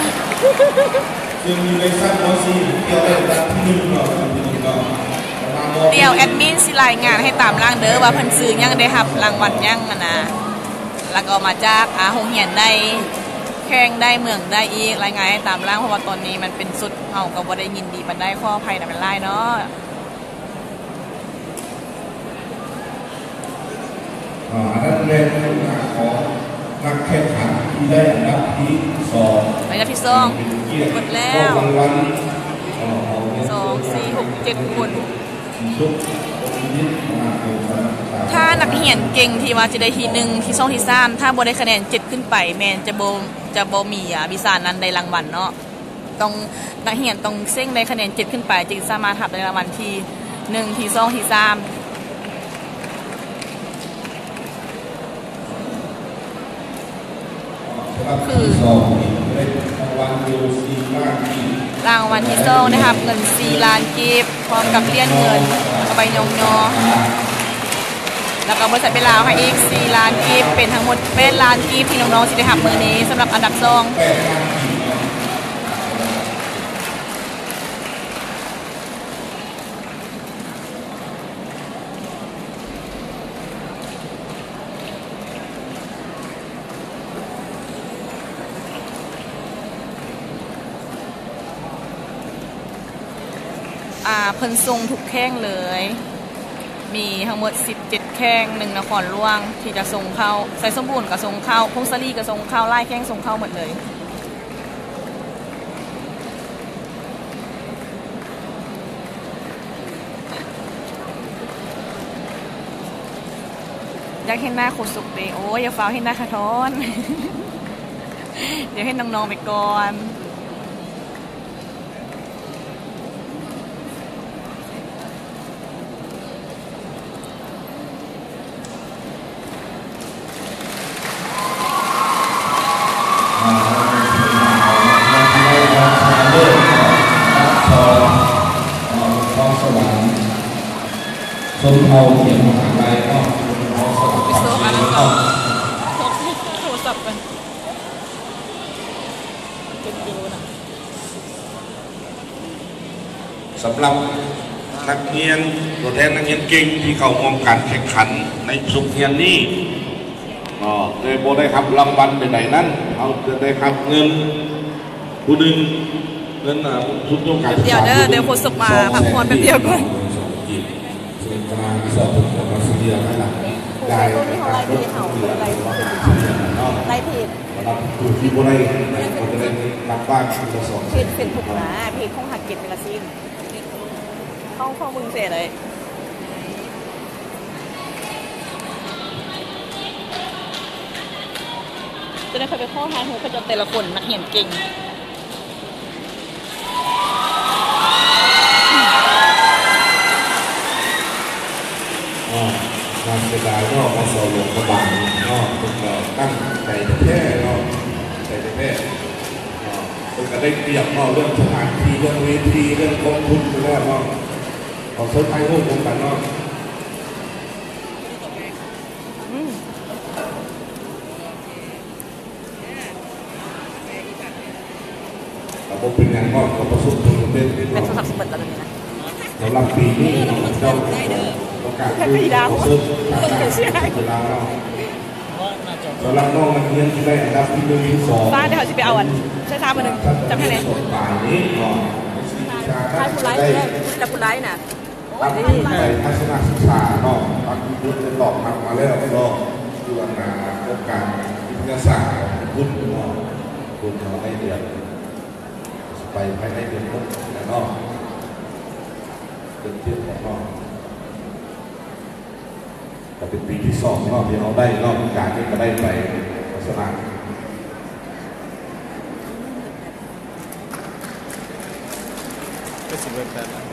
ຊຶ່ງຢູ່ໃນຊັ້ນ ມ.ສີ່ ເຄີຍໄດ້ອັນດັບທີໜຶ່ງເນາະ ອັນດັບທີໜຶ່ງເນາະ ແຕ່ວ່າ ດຽວແອດມິນຊິລາຍງານໃຫ້ຕາມຫຼັງເດີ ວ່າເພິ່ນຊື່ຫຍັງ ໄດ້ຮັບລາງວັນຫຍັງຫັ້ນນະ ແລ້ວກໍມາຈາກ ອ່າ ໂຮງຮຽນໃດ ແຂວງໃດ ເມືອງໃດອີກ ລາຍງານໃຫ້ຕາມຫຼັງ ເພາະວ່າຕອນນີ້ມັນເປັນສົດ ເຮົາກໍບໍ່ໄດ້ຍິນດີປານໃດ ຂໍອະໄພນຳຫຼາຍໆເນາະ. ອ່າ ອັນນັ້ນແມ່ນຂອງນັກແຂ່ງຂັນທີ່ໄດ້ອັນດັບທີສອງ ໄດ້ອັນດັບທີສອງ ເປັນກຽດ ໝົດແລ້ວ ມອບລາງວັນ ອ່າ ຂອງ ສອງ ສີ່ ຫົກ ເຈັດຄົນ ທີ່ສຸດ ຖ້ານັກຮຽນເກັ່ງທີ່ວ່າຈະໄດ້ທີໜຶ່ງ ທີສອງ ທີສາມ ຖ້າບໍ່ໄດ້ຄະແນນເຈັດຂຶ້ນໄປ ແມ່ນຈະບໍ່ ຈະບໍ່ມີ ອ່າ ວິຊານັ້ນໄດ້ລາງວັນເນາະ. ຕ້ອງ ນັກຮຽນຕ້ອງເສັງໄດ້ຄະແນນເຈັດຂຶ້ນໄປ ຈຶ່ງສາມາດຮັບໄດ້ລາງວັນທີໜຶ່ງ ທີສອງ ທີສາມ ຄື ລາງວັນທີສອງ ໄດ້ຮັບເງິນສີ່ລ້ານກີບ ພ້ອມກັບຫຼຽນເງິນ ແລ້ວກໍໃບຍ້ອງຍໍ ແລ້ວກໍບໍລິສັດເບລາວໃຫ້ອີກສີ່ລ້ານກີບ ເປັນທັງໝົດແປດລ້ານກີບ ທີ່ນ້ອງໆຊິໄດ້ຮັບມື້ນີ້ ສຳລັບອັນດັບສອງ. ອ່າ ເພິ່ນສົ່ງທຸກແຂວງເລີຍ ມີທັງໝົດສິບເຈັດແຂວງ ໜຶ່ງນະຄອນຫຼວງທີ່ຈະສົ່ງເຂົ້າ ໄຊສົມບູນກໍສົ່ງເຂົ້າ ຜົ້ງສາລີກໍສົ່ງເຂົ້າ ຫຼາຍແຂວງສົ່ງເຂົ້າໝົດເລີຍ. ຢາກເຫັນໜ້າໂຄສົກເດ. ໂອ້ຍ ຢ່າຟ້າວເຫັນໜ້າຂະທ້ອນ ດຽວເຫັນນ້ອງໆໄປກ່ອນ. ຊົນເຜົ່າຂຽນມະຫາໄລເນາະ ຊົນເຜົ່າສະຫວັນ ໂທລະສັບກັນ ເປັນກິໂລນະ. ສຳລັບນັກຮຽນ ຕົວແທນນັກຮຽນເກັ່ງທີ່ເຂົ້າຮ່ວມການແຂ່ງຂັນໃນສົກຮຽນນີ້ເນາະ ແຕ່ບໍ່ໄດ້ຮັບລາງວັນໃດໆນັ້ນ ເຮົາຈະໄດ້ຮັບເງິນຜູ້ໜຶ່ງ ເງິນ ອ່າ ທຸນໂຄງການສຶກສາ ແປັບດຽວເດີ ດຽວໂຄສົກມາພັກຜ່ອນແປັບດຽວກ່ອນ. ເປັນການສອບຜົນຂອງອອສເຕຣເລັຍນັ້ນນະ ໄດ້ເຮົາໄລ່ເພຈເຮົາ ໄລ່ເພຈເຮົາ ໄລ່ເພຈ ສຳລັບຜູ້ທີ່ບໍ່ໄດ້ ກໍຈະໄດ້ຮັບບ້ານຄົນລະສອງ ເພຈເຟສບຸກນະ ເພຈຂອງຮັກເກັດເວລາຊີນ ເຮົາເຂົ້າເບິ່ງແຊໄດ້. ຈະໄດ້ຄ່ອຍໄປຂໍຖ່າຍຮູບເຂົາເຈົ້າແຕ່ລະຄົນ ນັກຮຽນເກັ່ງ. ເນາະ ໜ້າເສຍດາຍເນາະ ມສ ຫຼວງພະບາງເນາະ ເພິ່ນກໍຕັ້ງໃຈແທ້ໆເນາະ ຕັ້ງໃຈແທ້ໆເນາະ ເພິ່ນກໍໄດ້ປຽບເນາະ ເລື່ອງສະຖານທີ່ ເລື່ອງເວທີ ເລື່ອງກອງທຶນຢູ່ແລ້ວເນາະ ຂໍເຊີນຖ່າຍຮູບຮ່ວມກັນເນາະ. ອືມ ກໍບໍ່ເປັນຫຍັງເນາະ ກໍປະສົບຜົນສຳເລັດເນາະ ແບດໂທລະສັບຊິເບິດແລ້ວດຽວນີ້ນະ ສຳລັບປີນີ້ເນາະ ເຈົ້າປະກາດ ເຊີນທາງການເວລາເນາະ. ສຳລັບນ້ອງນັກຮຽນທີ່ໄດ້ອັນດັບທີໜຶ່ງ ທີສອງ ປ້າ ດຽວເຮົາຊິໄປເອົາອັນ ໃສ່ຊາມອັນໜຶ່ງ ຈັບໃຫ້ແດ່ ໃນຊ່ວງປາຍນີ້ເນາະ ໃຫ້ຜູ້ໄລ່ເດີ ແລ້ວຜູ້ໄລ່ນະ ໂອ້ຍ ໄປທັດສະນະສຶກສາເນາະ ປັກກິມບຸດໄດ້ຕອບຮັບມາແລ້ວເນາະ ຢູ່ອັນນາອົງການວິທະຍາສາດຂອງຍີ່ປຸ່ນເນາະ ເພິ່ນເອົາໃຫ້ເດືອນ ໄປພາຍໃນເດືອນຫົກນີ້ແຫຼະເນາະ ເດືອນເຈັດແຫຼະເນາະ ກໍເປັນປີທີສອງເນາະ ທີ່ເຮົາໄດ້ເນາະ ການນີ້ກໍໄດ້ໄປລັກສະນະ ກໍຊິເບິດແບບນັ້ນ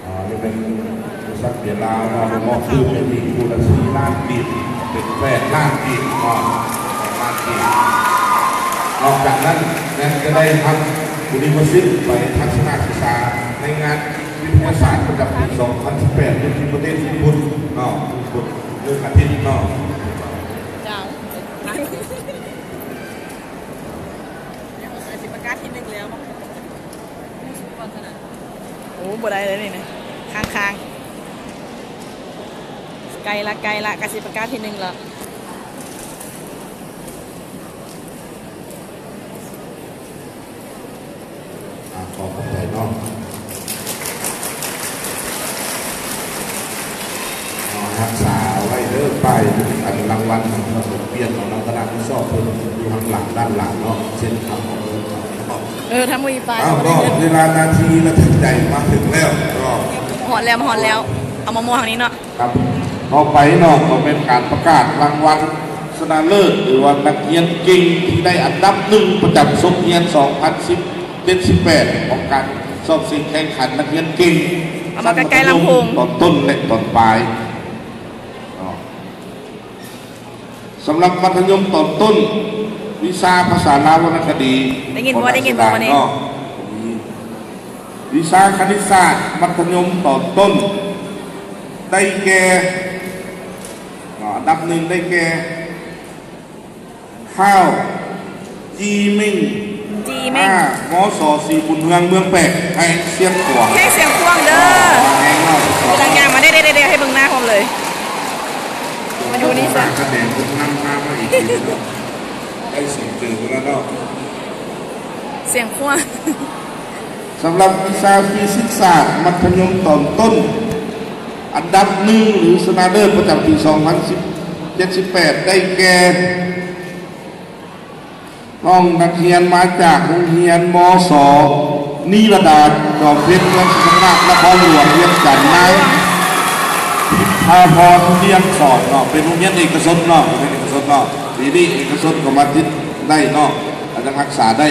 ອ່າ ນີ້ເປັນບໍລິສັດເບຍລາວເນາະ ໄດ້ມອບທຶນໃຫ້ອີກຜູ້ລະສີ່ລ້ານກີບ ເປັນແປດລ້ານກີບເນາະ ແປດລ້ານກີບ. ນອກຈາກນັ້ນຍັງຈະໄດ້ຮັບບຸລິມະສິດໄປທັດສະນະສຶກສາໃນງານວິທະຍາສາດປະຈຳປີສອງພັນສິບແປດ ຢູ່ທີ່ປະເທດຍີ່ປຸ່ນເນາະ ເດືອນອາທິດເນາະ. ເຈົ້າ ຍັງຊິປະກາດທີໜຶ່ງແລ້ວບໍ່? ໂອ້ ບໍ່ໄດ້ເລີຍນີ້ນະ ຄ້າງໆ ໃກ້ລະ ໃກ້ລະ ກະຊິປະກາດທີໜຶ່ງລະ. ອ່າ ຂໍຂອບໃຈເນາະ ຂໍຮັກສາໄວ້ເດີ ປ້າຍອັນລາງວັນຂອງເຮົາ ປຽນເອົານຳຄະນະຜູ້ສອບເພິ່ນຢູ່ທາງຫຼັງ ດ້ານຫຼັງເນາະ ເຊັ່ນທຳເອົາເງິນເນາະ. ເອີ ທຳບໍ່ມີປ້າຍ ອ້າວ ເນາະ ເວລານາທີລະຖືກໃຈມາເຖິງແລ້ວເນາະ ຮອດແລ້ວ ມາຮອດແລ້ວ ເອົາມາມ່ວງນີ້ເນາະ. ຄັບ ຕໍ່ໄປເນາະ ກໍແມ່ນການປະກາດລາງວັນຊະນະເລີດ ຫຼືວ່ານັກຮຽນເກັ່ງທີ່ໄດ້ອັນດັບໜຶ່ງປະຈຳສົກຮຽນສອງພັນສິບເຈັດ ສິບແປດ ຂອງການສອບເສັງແຂ່ງຂັນນັກຮຽນເກັ່ງ ເອົາມາໃກ້ໆລຳໂພງ ຕອນຕົ້ນ ແລະ ຕອນປາຍເນາະ. ສຳລັບມັດທະຍົມຕອນຕົ້ນ ວິຊາພາສາລາວວັນນະຄະດີ ໄດ້ຍິນບໍ່? ໄດ້ຍິນບໍ່ນີ້? ວິຊາຄະນິດສາດມັດທະຍົມຕອນຕົ້ນ ໄດ້ແກ່ ອັນດັບໜຶ່ງໄດ້ແກ່ ທ້າວ ຈີເມັງ ຈີເມັງ ອາ ມສ ສີບຸນເຮືອງ ເມືອງແປກ ແຂວງຊຽງຂວາງ ແຂວງຊຽງຂວາງເດີ. ກຳລັງຍ່າງມາ ເດໆໆ ໃຫ້ເບິ່ງໜ້າພ້ອມເລີຍ ມາຢູ່ນີ້ຊະ ກະແດງເພິ່ນນຳພາມາອີກ ໄດ້ສອງເຈີແລ້ວເນາະ ຊຽງຂວາງ. ສຳລັບວິຊາຟີຊິກສາດມັດທະຍົມຕອນຕົ້ນ ອັນດັບໜຶ່ງ ຫຼື ຊະນະເລີດປະຈຳປີສອງພັນສິບເຈັດ ສິບແປດ ໄດ້ແກ່ ນ້ອງນັກຮຽນມາຈາກໂຮງຮຽນ ມສ ນີລະດາ ຈອມເພັດ ເມືອງໄຊຍະນະນະຄອນຫຼວງວຽງຈັນ ນາງ ທິບພາພອນ ວຽງສອນເນາະ ເປັນໂຮງຮຽນເອກະຊົນເນາະ ໂຮງຮຽນເອກະຊົນເນາະ ປີນີ້ເອກະຊົນກໍມາຕິດໄດ້ເນາະ ກໍຍັງຮັກສາໄດ້.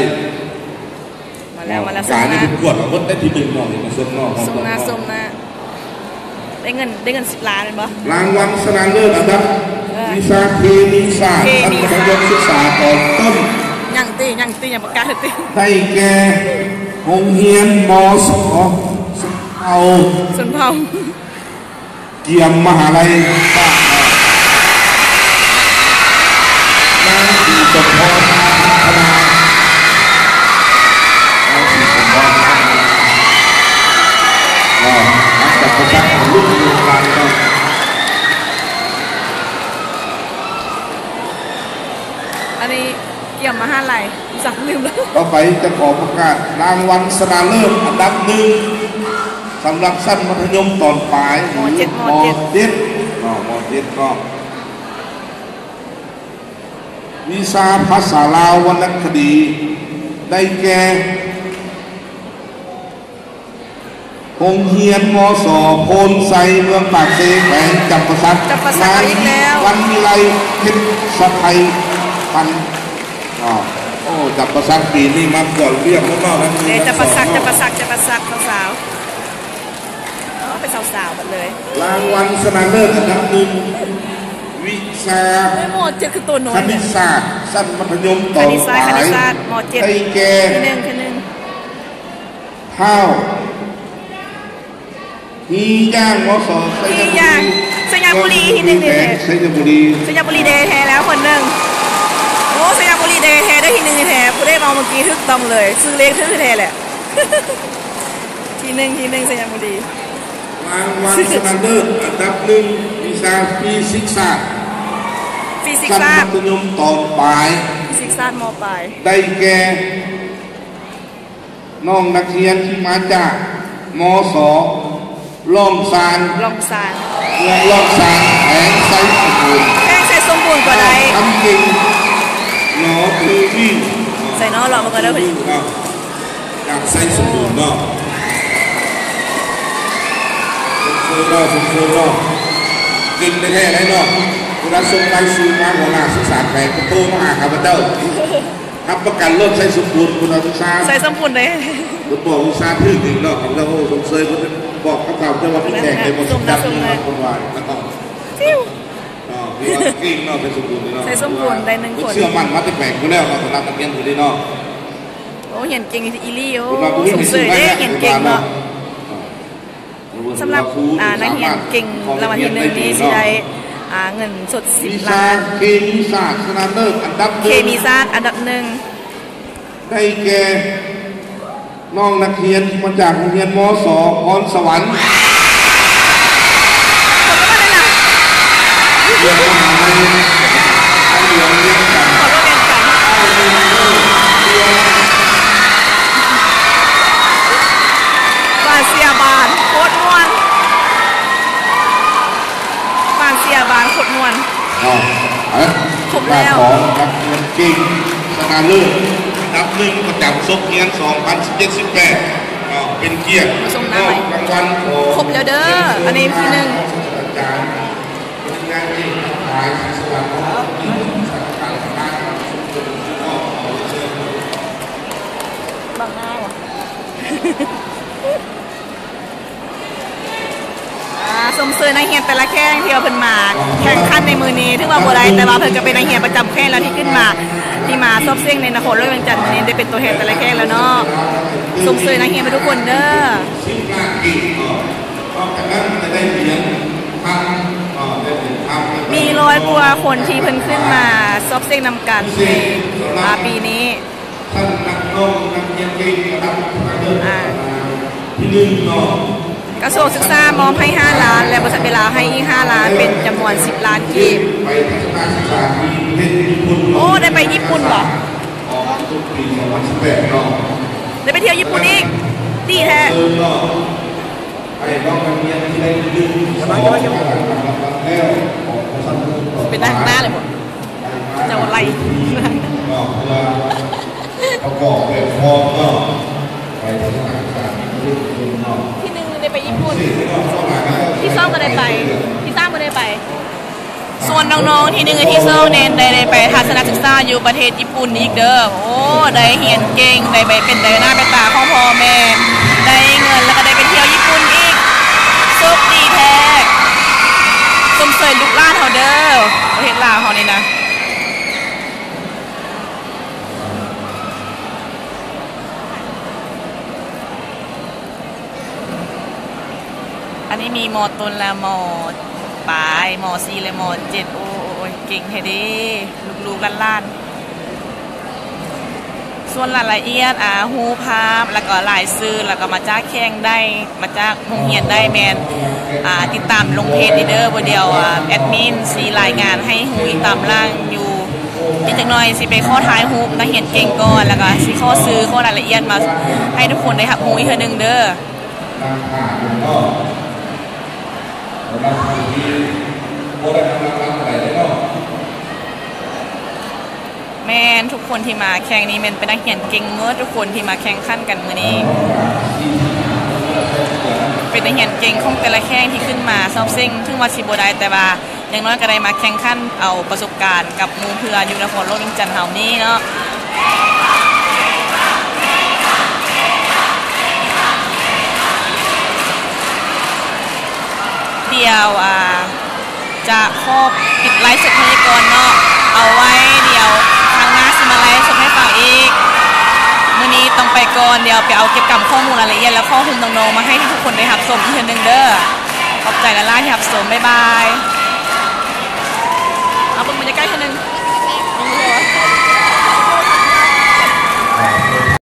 ມາແລ້ວ ມາແລ້ວ ການນີ້ເພິ່ນກວດເອົາເບິດໄດ້ທີໜຶ່ງເນາະ ເອກະຊົນເນາະ ສົມໜ້າ ສົມໜ້າ ໄດ້ເງິນ ໄດ້ເງິນສິບລ້ານແມ່ນບໍ່? ລາງວັນຊະນະເລີດອັນດັບ ເອີ ວິຊາເຄມີສາດ ເຄມີສາດ ຊັ້ນມັດທະຍົມສຶກສາຕອນຕົ້ນ ຍັງຕິ ຍັງຕິ ຍັງປະກາດຕິ ໄດ້ແກ່ໂຮງຮຽນ ມສ ຊົນເຜົ່າ ຊົນເຜົ່າ ກຽມມະຫາໄລ ນາງສີສົມພອນ ນາງສີສົມພອນ ເນາະ ນັກຈັດປະສັກຂອງລຸ້ນເດີວກັນເນາະ ອັນນີ້ ກຽມມະຫາໄລ ສັກລືມແລ້ວ. ຕໍ່ໄປຈະຂໍປະກາດລາງວັນຊະນະເລີດອັນດັບໜຶ່ງ ສຳລັບຊັ້ນມັດທະຍົມຕອນປາຍ ມ.ເຈັດ ມ.ເຈັດ ມ.ເຈັດ ເນາະ ມ.ເຈັດ ເນາະ ວິຊາພາສາລາວວັນນະຄະດີ ໄດ້ແກ່ ໂຮງຮຽນ ມສ ໂພນໄຊ ເມືອງປາກເຊ ແຂວງຈຳປາສັກ ຈຳປາສັກ ນາງ ອີກແລ້ວ ວັນວິໄລ ເພັດສະໄພພັນ ເນາະ ໂອ້ ຈຳປາສັກປີນີ້ມາກວດວຽກເນາະ ເອີ ຈຳປາສັກ ຈຳປາສັກ ຈຳປາສັກ ສາວໆ ເອີ ເປັນສາວໆ ໝົດເລີຍ. ລາງວັນຊະນະເລີດອັນດັບໜຶ່ງ ວິຊາ ໂອ້ຍ ມ.ເຈັດ ຄືໂຕນ້ອຍ ຄະນິດສາດ ຊັ້ນມັດທະຍົມຕອນປາຍ ຄະນິດສາດ ຄະນິດສາດ ມ.ເຈັດ ໄດ້ແກ່ ທີໜຶ່ງ ທີໜຶ່ງ ທ້າວ ຮີຍ່າງ ມສ ໄຊຍະບູລີ ໄຊຍະບູລີ ທີໜຶ່ງແທ້ ໄຊຍະບູລີ ໄຊຍະບູລີແທ້ໆ ແລ້ວຄົນໜຶ່ງ ໂອ້ ໄຊຍະບູລີແ ແທ້ໆ ໄດ້ທີໜຶ່ງແທ້ໆ ຜູ້ໃດເວົ້າເມື່ອກີ້ຖືກຕ້ອງເລີຍ ຊື່ເລກຖືກແທ້ແຫຼະ ທີໜຶ່ງ ທີໜຶ່ງ ໄຊຍະບູລີ. ລາງວັນຊະນະເລີດອັນດັບໜຶ່ງ ວິຊາຟີຊິກສາດ ຟີຊິກສາດ ຊັ້ນມັດທະຍົມຕອນປາຍ ຟີຊິກສາດ ມ.ປາຍ ໄດ້ແກ່ ນ້ອງນັກຮຽນທີ່ມາຈາກ ມສ ລ້ອງຊານ ລ້ອງຊານ ເມືອງລ້ອງຊານ ແຂວງໄຊສົມບູນ ແຂວງໄຊສົມບູນກໍໄດ້ ນ້ອງຄຳເກັ່ງ ໜໍເທີວີ ໃສ່ເນາະ ເລາະເບິ່ງກ່ອນເດີ ເນາະ ຈາກໄຊສົມບູນເນາະ ຊົມເຊີຍເນາະ ຊົມເຊີຍເນາະ ເກັ່ງແທ້ໆເນາະ ເວລາສົ່ງລາຍຊື່ມາ ຫົວໜ້າສຶກສາແຂວງເພິ່ນໂທມາຫາຂ້າພະເຈົ້າ. ຮັບປະກັນໂລດ ໄຊສົມບູນ ຄຸນອາວິຊາ ໄຊສົມບູນເດ້ ເພິ່ນບອກວິຊາຖືກອີກເນາະ ເປັນເລື່ອງໂອ້ຊົມເຊີຍ ເພິ່ນບອກກັບຂ້າພະເຈົ້າວ່າ ເປັນແຂກໄດ້ບໍ່ຖືກຈັບເນາະ ເພິ່ນວ່າ ເນາະ ເກັ່ງເນາະ ໄຊສົມບູນເນາະ ໄຊສົມບູນໄດ້ໜຶ່ງຄົນ ເຊື່ອໝັ້ນມາແຕ່ແຂວງພຸ້ນແລ້ວເນາະ ສຳລັບນັກຮຽນຜູ້ນີ້ເນາະ ໂອ້ ຮຽນເກັ່ງອີ່ຫຼີ ໂອ້ ຊົມເຊີຍເດ້ ຮຽນເກັ່ງເນາະ. ສຳລັບ ອ່າ ນັກຮຽນເກັ່ງລາງວັນທີໜຶ່ງນີ້ຊິໄດ້ ອ່າ ເງິນສົດສິບລ້ານ ວິຊາເຄມີສາດຊະນະເລີດອັນດັບໜຶ່ງ ເຄມີສາດອັນດັບໜຶ່ງ ໄດ້ແກ່ ນ້ອງນັກຮຽນມາຈາກໂຮງຮຽນ ມສ ພອນສະຫວັນ ເມືອງມະຫາໄລ ທາງຫຼວງວຽງຈັນ ບ້ານເຊຍບານ ໂຄດມ່ວນ ບ້ານເຊຍບານ ໂຄດມ່ວນ ເນາະ ເອີ ຄົບແລ້ວ ຂອງນັກຮຽນເກັ່ງຊະນະເລີດອັນດັບໜຶ່ງປະຈຳສົກຮຽນ ສອງພັນສິບເຈັດ ສິບແປດ ເນາະ ເປັນກຽດ ມາສົ່ງໜ້າໃໝ່ ມອບລາງວັນຂອງ ຄົບແລ້ວເດີ ອັນນີ້ທີໜຶ່ງ ສາດສະດາຈານ ປະລິນຍາເອກ ທັກທາຍ ສີສະຫວັນ ບັງໜ້າຫວະ. ອ່າ ຊົມເຊີຍນັກຮຽນແຕ່ລະແຂວງທີ່ວ່າເພິ່ນມາແຂ່ງຂັນໃນມື້ນີ້ ຖືວ່າບໍ່ໄດ້ ແຕ່ວ່າເພິ່ນກໍເປັນນັກຮຽນປະຈຳແຂວງແລ້ວທີ່ຂຶ້ນມາ ທີ່ມາສອບເສັງໃນນະຄອນຫຼວງວຽງຈັນມື້ນີ້ ໄດ້ເປັນຕົວແທນແຕ່ລະແຂວງແລ້ວເນາະ. ຊົມເຊີຍນັກຮຽນເບິດທຸກຄົນເດີ ມີຮ້ອຍກວ່າຄົນທີ່ເພິ່ນຂຶ້ນມາສອບເສັງນຳກັນໃນ ອ່າ ປີນີ້. ກະຊວງສຶກສາມອບໃຫ້ຫ້າລ້ານ ແລະ ບໍລິສັດເວລາໃຫ້ອີກຫ້າລ້ານ ເປັນຈຳນວນສິບລ້ານກີບ. ໂອ້ ໄດ້ໄປຍີ່ປຸ່ນບໍ? ໄດ້ໄປທ່ຽວຍີ່ປຸ່ນອີກ ດີແທ້. ເປັນນັກໜ້າເລີຍບໍ? ເຈົ້າໄລ່ ປະກອບແບບຟອມເນາະ ໄປທັດສະນະສຶກສາທີ່ຍີ່ປຸ່ນເນາະ ທີໜຶ່ງໄດ້ໄປຍີ່ປຸ່ນ ທີສອງກໍໄດ້ໄປ ທີສາມກໍໄດ້ໄປ. ສ່ວນນ້ອງໆ ທີໜຶ່ງ ແລະ ທີສອງແມ່ນໄດ້ ໄດ້ໄປທັດສະນະສຶກສາຢູ່ປະເທດຍີ່ປຸ່ນອີກເດີ. ໂອ້ ໄດ້ຮຽນເກັ່ງ ໄດ້ໄປເປັນໄດ້ໜ້າເປັນຕາຂອງພໍ່ແມ່ ໄດ້ເງິນ ແລ້ວກໍໄດ້ໄປທ່ຽວຍີ່ປຸ່ນອີກ ໂຊກດີແທ້. ຊົມເຊີຍລູກຫຼານເຮົາເດີ ປະເທດລາວເຮົານີ້ນະ. ອັນນີ້ມີ ມ.ຕົ້ນ ແລະ ມ.ປາຍ ມ.ສີ່ ແລະ ມ.ເຈັດ. ໂອ້ຍ ເກັ່ງແທ້ເດ້ ລູກໆຫຼານໆ. ສ່ວນລາຍລະອຽດ ອາ ຮູບພາບ ແລ້ວກໍລາຍຊື່ ແລ້ວກໍມາຈາກແຂວງໃດ ມາຈາກໂຮງຮຽນໃດ ແມ່ນ ອາ ຕິດຕາມລົງເພຈນີ້ເດີ. ບໍ່ດຽວ ອາ ແອດມິນຊິລາຍງານໃຫ້ຮູ້ອີກຕາມຫຼັງຢູ່. ອີກຈັກໜ່ອຍຊິໄປຂໍຖ່າຍຮູບນັກຮຽນເກັ່ງກ່ອນ ແລ້ວກໍຊິຂໍຊື່ ຂໍລາຍລະອຽດມາໃຫ້ທຸກຄົນໄດ້ຮັບຮູ້ອີກເທື່ອໜຶ່ງເດີ. ແມ່ນ ທຸກຄົນທີ່ມາແຂ່ງນີ້ແມ່ນເປັນນັກຮຽນເກັ່ງໝົດ ທຸກຄົນທີ່ມາແຂ່ງຂັນກັນມື້ນີ້ ເປັນນັກຮຽນເກັ່ງຂອງແຕ່ລະແຂວງທີ່ຂຶ້ນມາສອບເສັງ. ເຖິງວ່າຊິບໍ່ໄດ້ ແຕ່ວ່າ ຢ່າງໜ້ອຍກໍໄດ້ມາແຂ່ງຂັນເອົາປະສົບການກັບໝູ່ເພື່ອນຢູ່ນະຄອນຫຼວງວຽງຈັນເຮົານີ້ເນາະ. ດຽວ ອາ ຈະຂໍປິດໄລຟ໌ສົດເທົ່ານີ້ກ່ອນເນາະ. ເອົາໄວ້ດຽວຄັ້ງໜ້າຊິມາໄລຟ໌ສົດໃຫ້ຟັງອີກ. ມື້ນີ້ຕ້ອງໄປກ່ອນ, ດຽວໄປເອົາເກັບກຳຂໍ້ມູນລາຍລະອຽດ ແລະຂໍ້ມູນນ້ອງໆມາໃຫ້ທຸກໆຄົນໄດ້ຮັບຊົມອີກເທື່ອໜຶ່ງເດີ. ຂອບໃຈຫຼາຍໆທີ່ຮັບຊົມ. ບາຍບາຍ. ເອົາເບິ່ງບັນຍາກາດເທື່ອໜຶ່ງ.